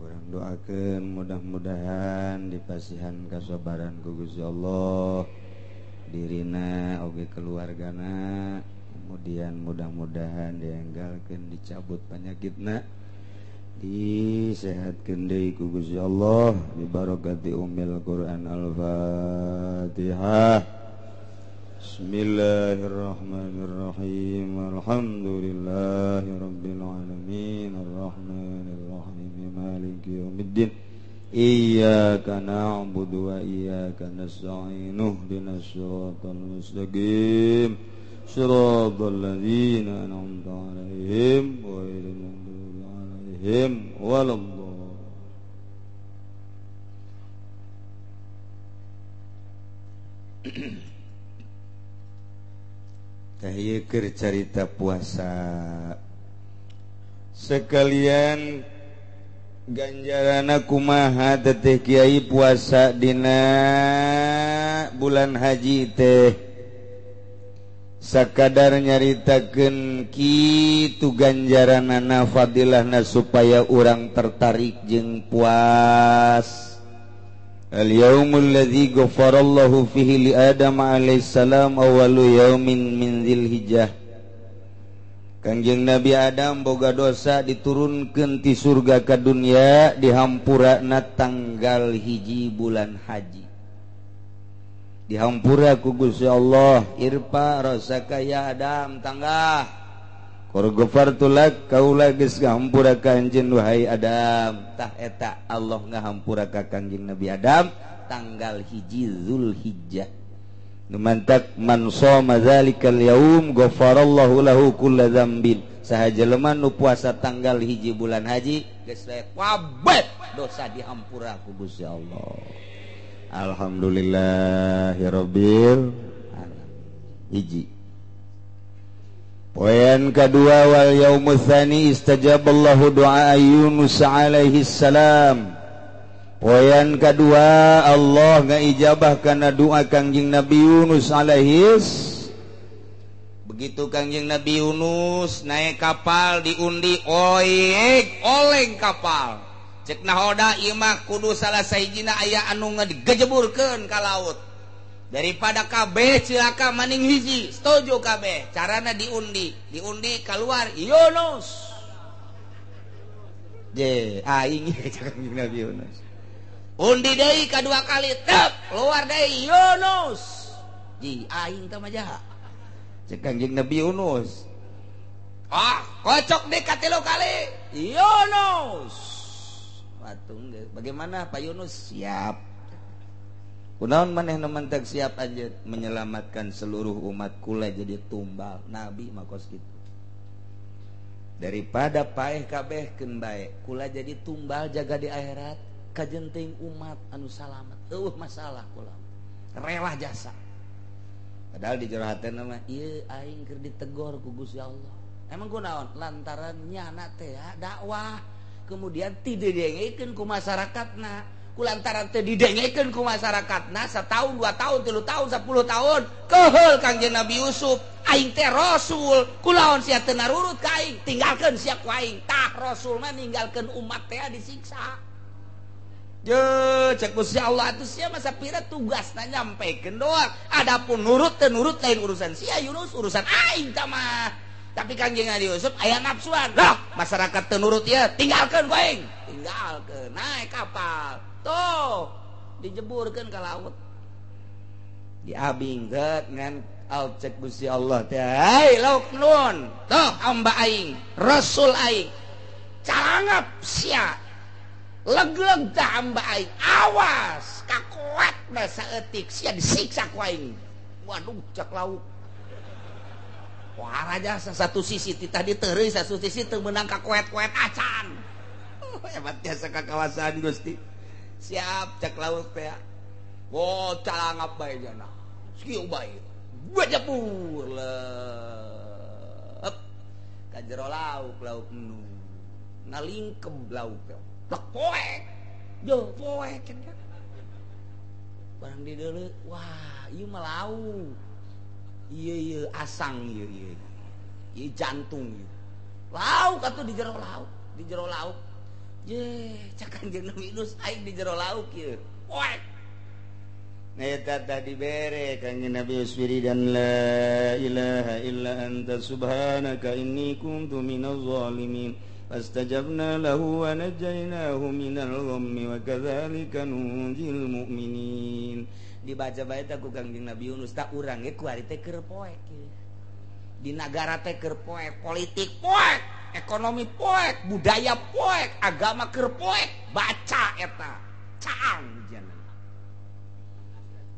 Urang doakeun mudah-mudahan dipasihan kasabaran ku Gusti Allah dirina oge keluargana, kemudian mudah-mudahan dienggalkeun dicabut panyakitna, disehatkeun deui ku Gusti Allah bi barakati ummil Quran. Al-Fatihah. Bismillahirrahmanirrahim. Alhamdulillahirabbil alamin arrahmanirrahim maliki yaumiddin. Iyyaka na'budu wa iyyaka nasta'in ihdinas siratal mustaqim siratal ladzina an'amta 'alaihim ghairil maghdubi 'alaihim waladdallin. Tah ieu carita puasa sekalian ganjarana kumaha teteh kiai puasa dina bulan haji teh sakadar nyaritakeun kitu ganjaranana fadilahna supaya urang tertarik jeung puas. Al-yaumul ladzi ghafarallahu fihi li Adam alaihissalam awwalu yaumin min dzilhijjah. Kangjeng Nabi Adam boga dosa diturunkeun ti surga ka dunia dihampurana tanggal 1 bulan haji. Dihampura ku Gusti Allah, irfa rasaka ya Adam tanggah. Qad ghafartu lak kaula geus ngahampura ka anjeun wahai Adam. Tah eta Allah ngahampura ka Kangjeng Nabi Adam tanggal 1 Zulhijjah. Nu mantak man shoma zalikal yaum ghafarallahu lahu kulla dzambin. Saha jelema nu puasa tanggal 1 bulan haji geus kabeh dosa dihampura ku Gusti Allah. Alhamdulillahirabbil alamin. Hiji. Poin kedua wal yaumus tsani istajaballahu du'a Yunus alaihi salam. Poin kedua Allah ngaijabah kana doa Kangjeng Nabi Yunus alaihis. Begitu Kangjeng Nabi Yunus naik kapal diundi oeg oleng kapal. Cek nahoda ieu mah kudu salah sahijina aya anu ngagejeburkeun ka laut. Daripada kabeh cilaka maning hiji, setuju kabeh. Carana diundi, diundi keluar Yunus. Je, aing Kangjeng Nabi Yunus. Undi deui kadua kali tep keluar deui Yunus. Ji, aing teh mah jaha. Cek Kangjeng Nabi Yunus. Ah, kocok deui katilu kali Yunus. Watung bagaimana Pak Yunus? Siap. Kunaon maneh nu mentek siap aja menyelamatkan seluruh umat kula jadi tumbal nabi mah kos kitu. Daripada paeh kabeh keun bae kula jadi tumbal jaga di akhirat kajenting umat anu salamat. Eueuh masalah kula. Rewah jasa. Padahal di jero hatena mah ieu aing keur ditegor ku Gusti Allah. Emang kunaon? Lantaran nyana teh dakwah kemudian ti didengekeun ku masyarakatna. Kulantaran teu didengekeun ku masyarakatna setahun, 2 tahun, 3 tahun, 10 tahun keheul Kangjeng Nabi Yusuf aing teh rasul kulaon sia teu narurut ka aing tinggalkeun sia ku aing. Tah rasul mah ninggalkeun umat teh disiksa. Je cek Gusti Allah atuh sia masa pira tugasna nyampekeun doang. Adapun nurut teu nurut lain urusan sia Yunus, urusan aing tah mah. Tapi Kangjeng Nabi Yusuf aya nafsuan. Lah masyarakat teu nurut ieu tinggalkeun ku aing. Tinggalkeun naik kapal. Tuh dijeburkan ke laut. Diabing ngan al cek Gusti Allah teh. Hei lauk nun. Tuh hamba aing, rasul aing. Calangap sia. Leg-leg tah hamba aing. Awas kakuat mah saeutik sia disiksa ku aing. Waduh cek lauk. Wah raja satu sisi ti tadi teureui satu sisi teu meunang kakuet-kuet acan. Hebat jasa kakawasan Gusti. Siap cek laut teh. Oh calangap bae jana. Kieu bae. Bajapur lep. Ka jero lauk lauk nu. Ngalingkeb lauk teh. Plek poek. Jo poek cenah. Barang di deuleu, wah ieu mah lauk. Ieu ieu asang ieu ieu. Ieu jantung ieu. Lauk atuh di jero lauk, di jero lauk. Ye, cak Kangjeng Nabi Yunus aing di jero lauk ieu. Poek. Eta tadi bere Kangjeng Nabi Yunus wiridan la ilaha illa anta subhanaka inni kuntu minaz zalimin. Fastajabna lahu wa najainahu minal ghammi wa kadzalika nunjil mu'minin. Dibaca bae teh ku Kangjeng Nabi Yunus tak urang ge kuari teh keur poek. Di nagara teh keur poek, politik poek, ekonomi poek, budaya poek, agama keur poek, baca eta caang jalan.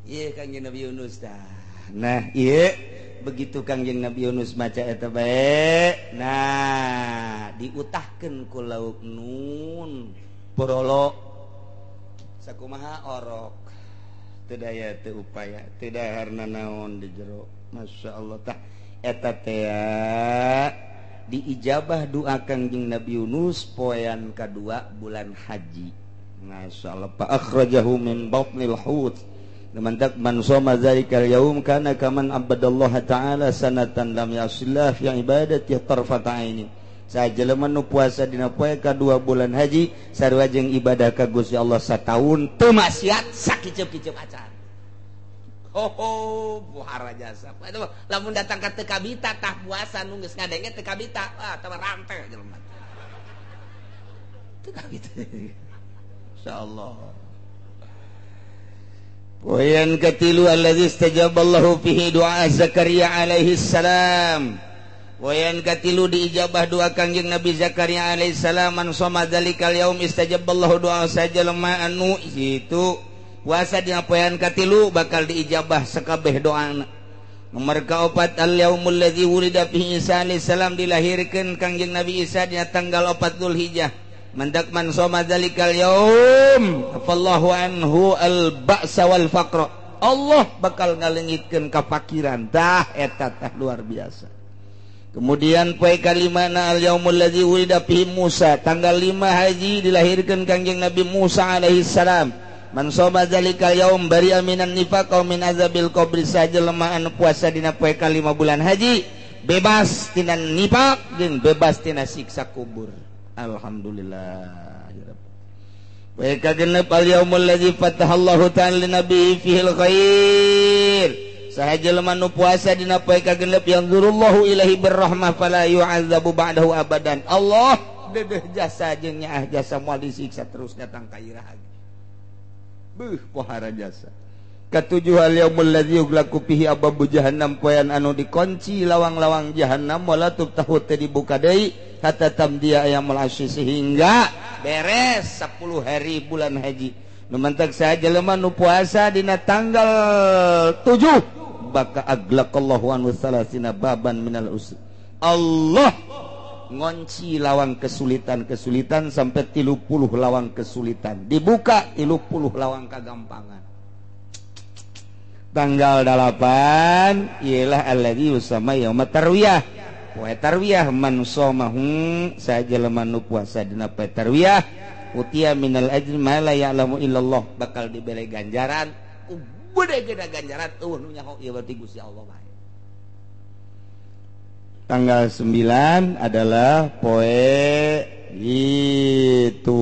Ieu Kangjeng Nabi Yunus tah. Nah, ieu begitu Kangjeng Nabi Yunus maca eta bae, nah diutahkeun ku lauk nun borolo sakumaha orok teu daya teu upaya teu dahar nanaon di jero. Masya Allah tah eta teh diijabah doa Kangjeng Nabi Yunus poean kadua bulan haji. Masya Allah fa akhrajahu min batnil hut. Mantak man shoma zalikal yaum kana kaman abadallaha ta'ala sanatan lam yasillah fi ibadati tarfata aini. Sajelema nu puasa dina poe kadua bulan haji sarua jeung ibadah ka Gusti Allah sataun teu maksiat sakiceup-kiceup acan. Ho ho buhara jasa. Lamun datang ka teu kabita tah puasa nu geus ngadenge teu kabita, ah tah rante jelema. Teu kabita. Insyaallah. Poean katilu allazi istajaballahu fihi du'a Zakaria alaihi salam. Poean katilu diijabah doa Kangjeng Nabi Zakaria alaihi salam man shoma dzalikal yaum istajaballahu du'a sajalema anu itu puasa dina poean katilu bakal diijabah sakabeh doana. Nomor kaopat al yaumul ladzi wulida fihi Isa alaihi salam dilahirkeun Kangjeng Nabi Isa dina tanggal 4 Dzulhijjah. Mandak man shoma dzalikal yaum afallahu anhu al ba'sa wal faqra. Allah bakal ngalengitkeun kafakiran. Tah eta tah luar biasa. Kemudian poe kalimana al yaumul ladzi wulida fihi Musa tanggal 5 haji dilahirkeun Kangjeng Nabi Musa alaihi salam. Man shoma dzalikal yaum bari'a minan nifaq wa min azabil qabri. Sajelema anu puasa dina poe kalima bulan haji bebas tina nifaq jeung bebas tina siksa kubur. Alhamdulillah. Wa kagenep al yaumul ladzi fatahallahu ta'ala li nabiyyi fihil khair. Saha jelema nu puasa dina poe kagenep yanzurullahu ilaihi birrahmah fala yu'adzabu ba'dahu abadan. Allah dedeh jasa jeung nyaah jasa moal disiksa terus datang ka iraha. Beuh pohara jasa. Katujuh al yaumul ladzi yughlaqu fihi abwabu jahannam poean anu dikunci lawang-lawang jahannam wala tuftahu teu dibuka deui hatta tamdiya ayyamul asy sehingga beres 10 hari bulan haji. Nu mantak saja jelema nu puasa dina tanggal 7 baka aglaqallahu anhu salasina baban minal usri. Allah ngonci lawang kesulitan-kesulitan sampai 30 lawang kesulitan dibuka, 30 lawang kagampangan. Tanggal 8 ialah alladzi yusama yauma tarwiyah. Poe tarwiyah man shomahu sajelema nu puasa dina poe tarwiyah utia minal ajri ma la ya'lamu illallah bakal dibere ganjaran ku gede-gede ganjaran eueuh nu nyaho ieu berarti Gusti Allah bae. Tanggal 9 adalah poe itu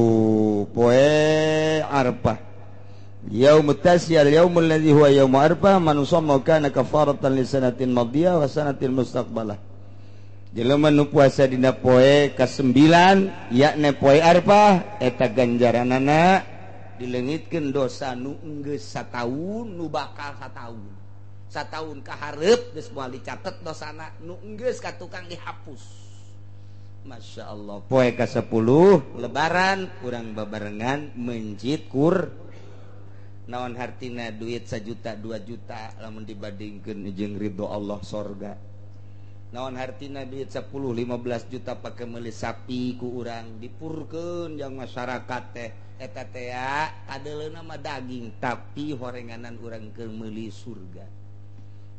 poe Arafah. Yaumut tasyal yaumul ladzi huwa yaumu Arafah man shoma kana kafaratan li sanatin madiyah wa sanatin mustaqbalah. Jelema nu puasa dina poe ka-9 yakni poe Arafah eta ganjaranana dileungitkeun dosa nu enggeus sataun nu bakal sataun. Sataun ka hareup geus moal dicatet dosana nu enggeus ka tukang dihapus. Masya Allah. Poe ka-10 lebaran urang babarengan mencit kur naon hartina duit 1 juta 2 juta lamun dibandingkeun jeung ridho Allah sorga. Naon hartina duit 10 15 juta pake meuli sapi ku urang dipurkeun jang masyarakat teh eta teh kadeuleuna mah daging tapi horenganan urang keur meuli surga.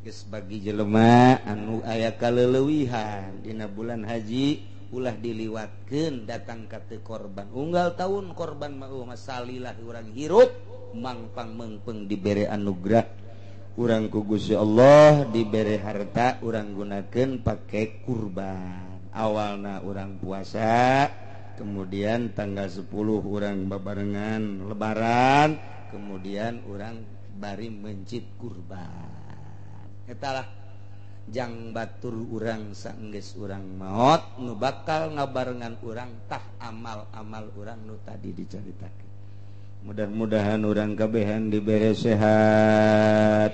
Geus bagi jelema anu aya kaleulewihan dina bulan haji ulah diliwatkeun datang ka teu korban. Unggal taun korban mah salilah urang hirup mangpang mengpeng dibere anugerah Urang ku Gusti Allah dibere harta urang gunakeun pake kurban. Awalna urang puasa, kemudian tanggal 10 urang babarengan lebaran, kemudian urang bari mencit kurban. Eta lah jang batur urang saenggeus urang maot nu bakal ngabarengan urang tah amal-amal urang nu tadi dicaritakeun. Mudah-mudahan urang kabehan dibere sehat,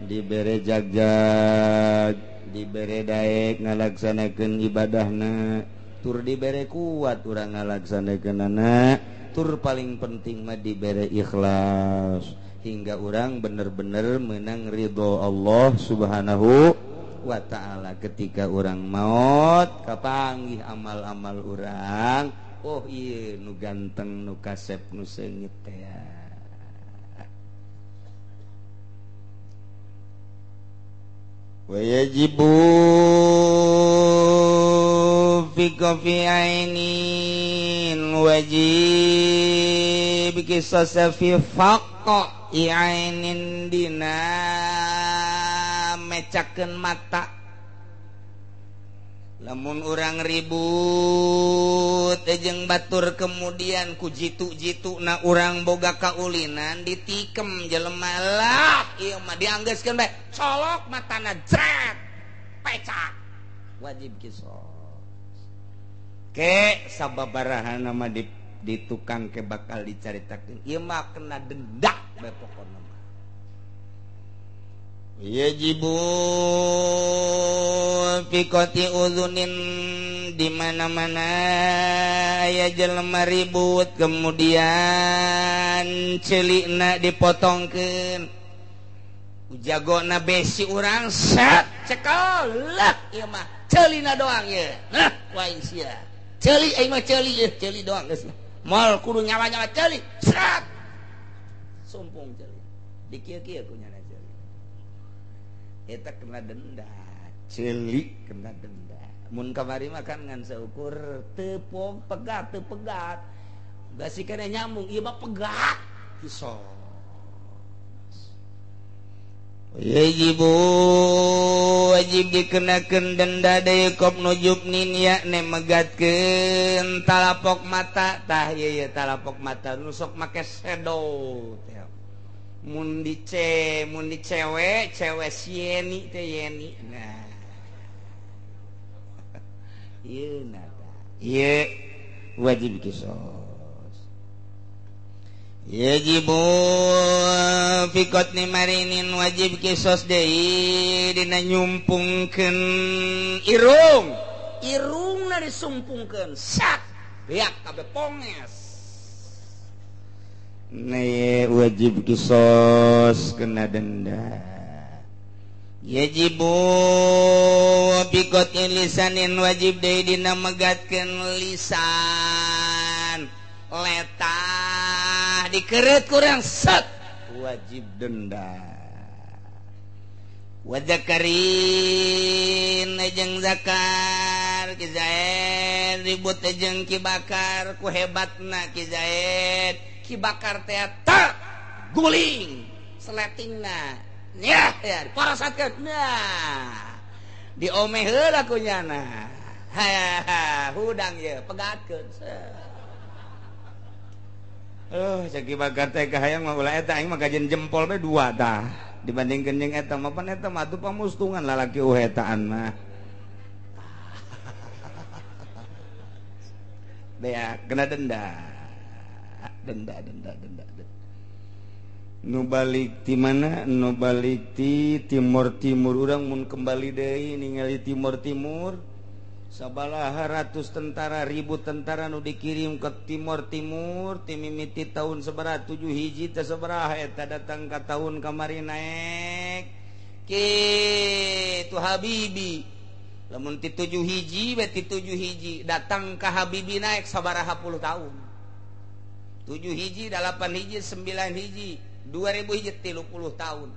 dibere jagjag, dibere daek ngalaksanakeun ibadahna, tur dibere kuat urang ngalaksanakeunana, tur paling penting mah dibere ikhlas hingga urang bener-bener menang ridho Allah Subhanahu wa ta'ala. Ketika urang maot kapanggih amal-amal urang, oh iya nu ganteng nu kasep nu seungit teh. Wa yajibu fi kafi ainin wajib qisas fi faqa ainin dina mecakeun mata. Lamun urang ribut jeung batur kemudian ku jitu-jitu na urang boga kaulinan ditikem jelema lah ieu mah dianggeuskeun bae colok matana jret pecak wajib kisos. Ke sababaraha mah di tukang ke bakal dicaritakeun ieu mah kena denda bae pokona. Yajibu fi qati udhunin di mana-mana aya jelema ribut kemudian celikna dipotongkeun jagona besi urang set cekel lah ieu mah celina doang ieu. Nah wae sia ceuli aing mah ceuli ieu ceuli doang geus moal kudu nyawa-nyawa ceuli set sumpung ceuli dikieu-kieu ku nyana eta kena denda, celik kena denda. Mun kamari mah kan ngan seukur tepung pegat teu pegat. Basi kana nyambung ieu mah pegat kisos. Yajibu wajib dikenakeun denda deui kop nujubnin yakne megatkeun talapok mata. Tah ieu ye talapok mata nu sok make sedo teh. Mun di ce, mun di cewek, cewek sieni teh yeni. Nah. Ieu na tah. Ieu wajib kisos. Yajibu fi qatni marinin wajib kisos deui dina nyumpungkeun irung. Irungna disumpungkeun sak beak kabeh ponges. Nih wajib kisos kena denda. Yajibu bi qat'i lisanin wajib deui dina megatkeun lisan. Letah dikeret kurang set wajib denda. Wa zakarin jeung zakar Ki Zaid ribut jeung Ki Bakar ku hebatna Ki Zaid Ki Bakar teh tak guling seletingna nyah ya parasatkeun nah diomeh heula ku nyana ha hudang ye pegatkeun. Oh cek Ki Bakar teh kahayang mah ulah eta aing mah kajeun jempol bae dua tah dibandingkeun jeung eta mah pan eta mah atuh pamustungan lalaki uhetaan mah. Bea kena denda. Denda denda denda. Nu balik ti mana? Nu balik ti Timur Timur urang mun kembali deui ningali Timur Timur sabalaha ratus tentara ribu tentara nu dikirim ke Timur Timur ti mimiti tahun sabaraha 7 hiji teh sabaraha eta datang ka tahun kamari naek kitu Habibi lamun ti 7 hiji we ti 7 hiji datang ka Habibi naek sabaraha puluh tahun 7 hiji 8 hiji 9 hiji 2000 hiji 30 tahun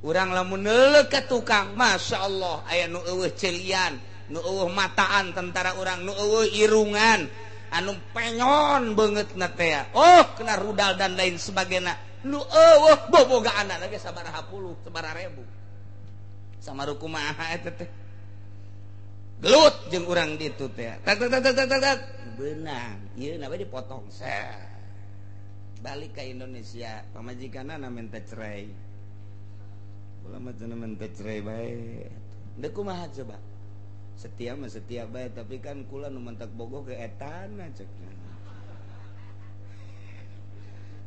urang lamun neuleuh ka tukang Masya Allah aya nu eueuh celian nu eueuh mataan tentara urang nu eueuh irungan anu penyon beungeutna teh oh kena rudal dan lain sebagainya Nu eueuh bobogaanna ge sabaraha puluh, sabaraha ribu. Samaru kumaha eta teh. Gelut jeung urang ditu teh. Tak tak tak tak tak. Beunang, ieu na we dipotong. Balik ke Indonesia, pamajikanna minta cerai. Kula mah cenah minta cerai bae. Deuk kumaha coba? Setia mah setia bae, tapi kan kula nu mentak bogoh ke etana cek.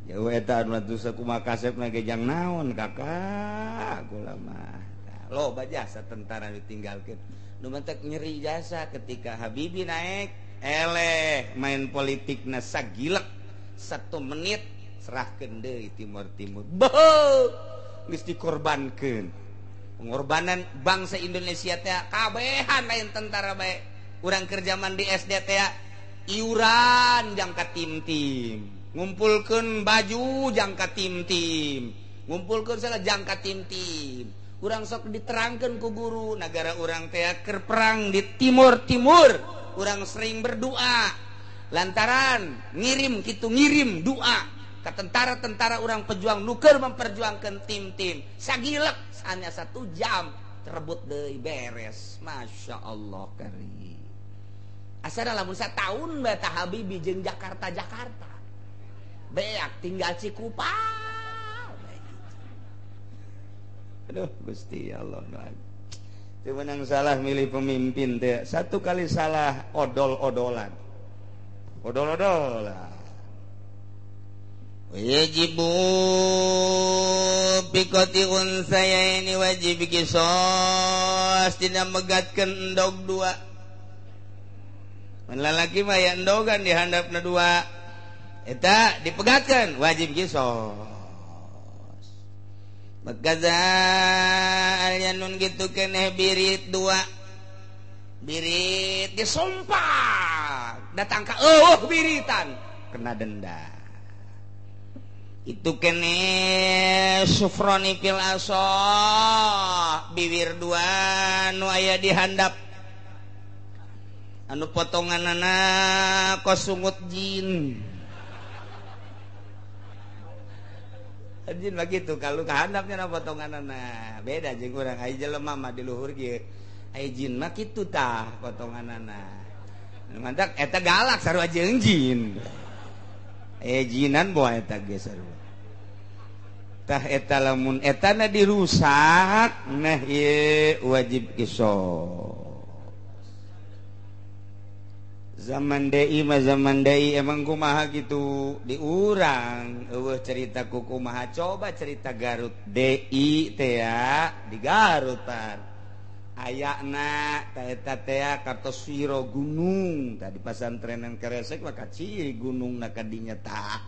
Jauh eta anu atuh sakumaha kasepna ge jang naon kakak kula mah. Loba jasa tentara ditinggalkeun. Nu mentak nyeri jasa ketika Habibie naik, eleh main politikna sagilek 1 menit serahkeun deui Timur Timur. Beuh, geus dikorbankeun. Pengorbanan bangsa Indonesia teh kabehan lain tentara bae. Urang keur zaman di SD teh iuran jangka tim-tim, ngumpulkeun baju jangka tim-tim, ngumpulkeun salah jangka tim-tim. Urang sok diterangkeun ku guru nagara urang teh keur perang di Timur Timur, urang sering berdoa lantaran ngirim kitu ngirim doa ke tentara-tentara urang pejuang nu keur memperjuangkan tim-tim. Sagilek hanya 1 jam terebut deui beres. Masya Allah karim. Asana lamun sataun bae tah Habibie jeung Jakarta Jakarta. Beak tinggal Cikupa. Aduh Gusti Allah. Teu meunang salah milih pemimpin teh. Satu kali salah odol-odolan. Odol-odolan. Wajibu bikoti unsayaini wajib kisos dina megatkeun endog dua. Mun lalaki mah aya endogan di handapna dua. Eta dipegatkeun wajib kisos. Makaza alyanun gitu keneh birit dua. Birit disumpah datang ka eueuh biritan kena denda. Itu kene sufroni fil aso bibir dua nu aya di handap anu potonganana kosungut jin. Jin begitu kalau kehandapnya na potonganana beda jeung urang aya jelema mah di luhur ge aya jin mah kitu tah potonganana mantak eta galak sarua jeung jin. Jinan boa eta ge sarua. Tah eta lamun etana dirusak nah ieu wajib kisos. Zaman DI mah zaman DI emang kumaha gitu di urang eueuh cerita ku kumaha coba cerita Garut DI teh ya di Garutan. Ayana ta eta teh Kartoswiro gunung tadi pasantrenan Keresek mah kaciri gunung na kadinya tah.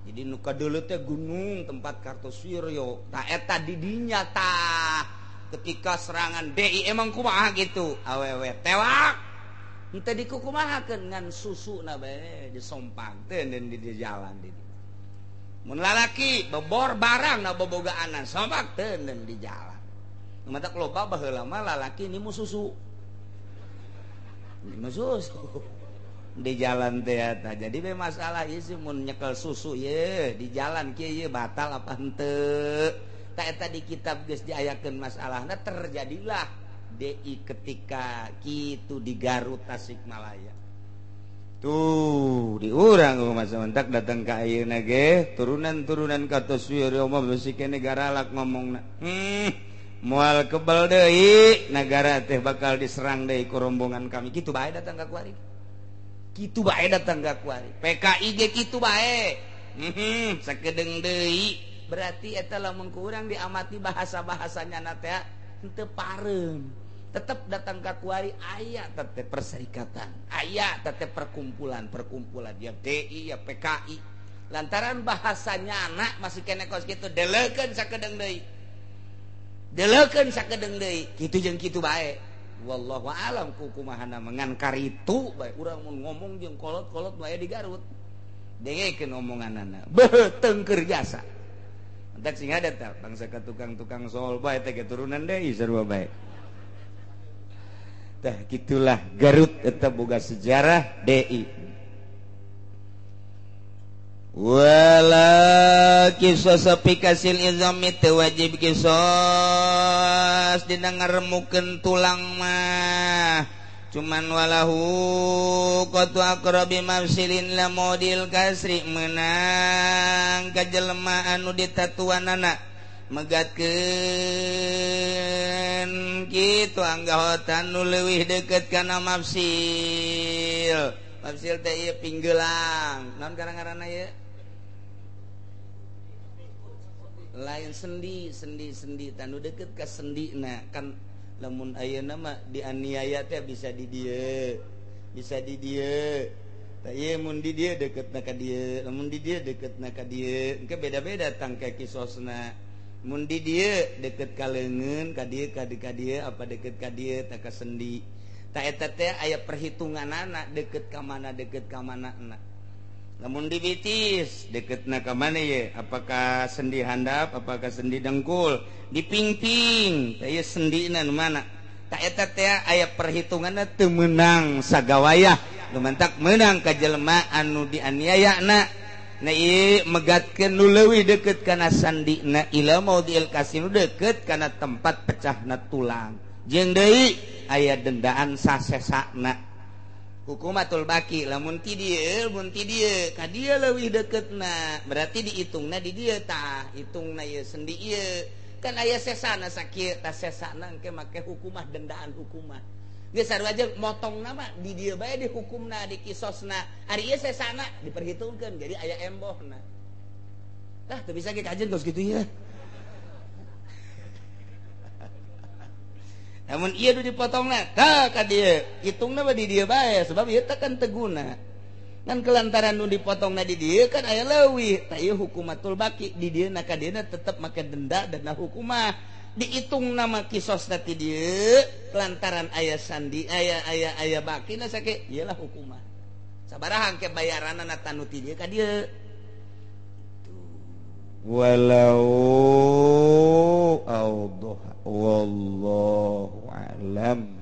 Jadi nu kadeuleu teh gunung tempat Kartoswiro tah eta di dinya tah. Ketika serangan DI emang kumaha gitu awewe tewak henteu dikukumahakeun ngan susuna bae disompang teh di jalan di dieu. Mun lalaki bebor barang na bobogaanan sompak teh di jalan. Matak loba baheula mah lalaki nimu susu. Nimu susu di jalan teh eta. Jadi be masalah ieu sih mun nyekel susu ye di jalan kieu ye batal apa henteu. Tah eta di kitab geus diayakeun masalahna terjadilah DI ketika kitu di Garut Tasikmalaya. Tuh di urang masa mentak datang ka ayeuna ge turunan-turunan Kartoswiro mah beusi keneh garalak ngomongna. Moal kebal deui nagara teh bakal diserang deui ku rombongan kami. Kitu bae datang ka kuari. Kitu bae datang ka kuari. PKI ge kitu bae. Sakedeung deui. Berarti eta lamun ku urang diamati bahasa-bahasanya na teh henteu pareum. Tetep datang ka kuari aya tetep perserikatan, aya tetep perkumpulan-perkumpulan ya DI ya PKI. Lantaran bahasanya anak masih kene kos kitu deleukeun sakedeung deui. Deleukeun sakedeung deui, kitu jeung kitu bae. Wallahu alam ku kumahana mengan karitu bae urang mun ngomong jeung kolot-kolot bae di Garut. Dengekeun omonganana. Beuh teungkeur jasa. Entak sing ada tah bangsa ka tukang-tukang soal bae teh keturunan deui sarua bae. Tah gitulah Garut eta boga sejarah DI. Wala Wala kisos kasil izami teu wajib kisos dina ngaremukeun tulang mah cuman walahu qatu aqrabi mafsilin la modil kasri menang ka jelema anu ditatuanana megatkeun kitu anggahotan nu leuwih deukeut kana mafsil. Mafsil teh ieu pinggelang naon ngaranna ieu lain sendi sendi sendi tanu deket ke sendi nah kan lamun ayeuna mah dianiaya teh bisa di dieu bisa di dieu tah ieu mun di dieu deketna ka dieu lamun di dieu deketna ka dieu engke beda-beda tangke kisosna mun di dieu deket ka leungeun ka dieu ka dieu apa deket ka dieu tah ka sendi tah eta teh aya perhitunganana deket ka mana na. Namun di bitis deketna ka mana ye apakah sendi handap apakah sendi dengkul di pingping teh sendina nu mana ta eta teh aya perhitunganna teu meunang sagawayah lumantak meunang ka jelema anu dianiayana na ieu megatkeun nu leuwih deukeut kana sandina ila maudil kasinu deukeut kana tempat pecahna tulang jeung deui aya dendaan sasesana hukumatul baki lamun ti dieu mun ti dieu ka dieu leuwih deketna berarti dihitungna di dieu tah hitungna ieu sendi ieu kan aya sesana sakieu tah sesana engke make hukumah dendaan hukumah geus sarua jeung motongna mah di dieu bae dihukumna dikisosna ari ieu sesana diperhitungkeun jadi aya embohna tah teu bisa ge kajeun geus kitu ieu. Namun ieu nu dipotongna tah ka dieu hitungna mah di dieu bae sebab ieu teh kan teu guna ngan kelantaran nu dipotongna di dieu kan aya leuwih tah ieu hukumatul baki di dieu na ka dieu tetep make denda dan hukumah dihitung nama kisosna ti dieu lantaran aya sandi aya aya aya baki na sake ieu lah hukumah sabaraha engke bayaranna tanu ti dieu ka dieu walau awdah wallahu a'lam.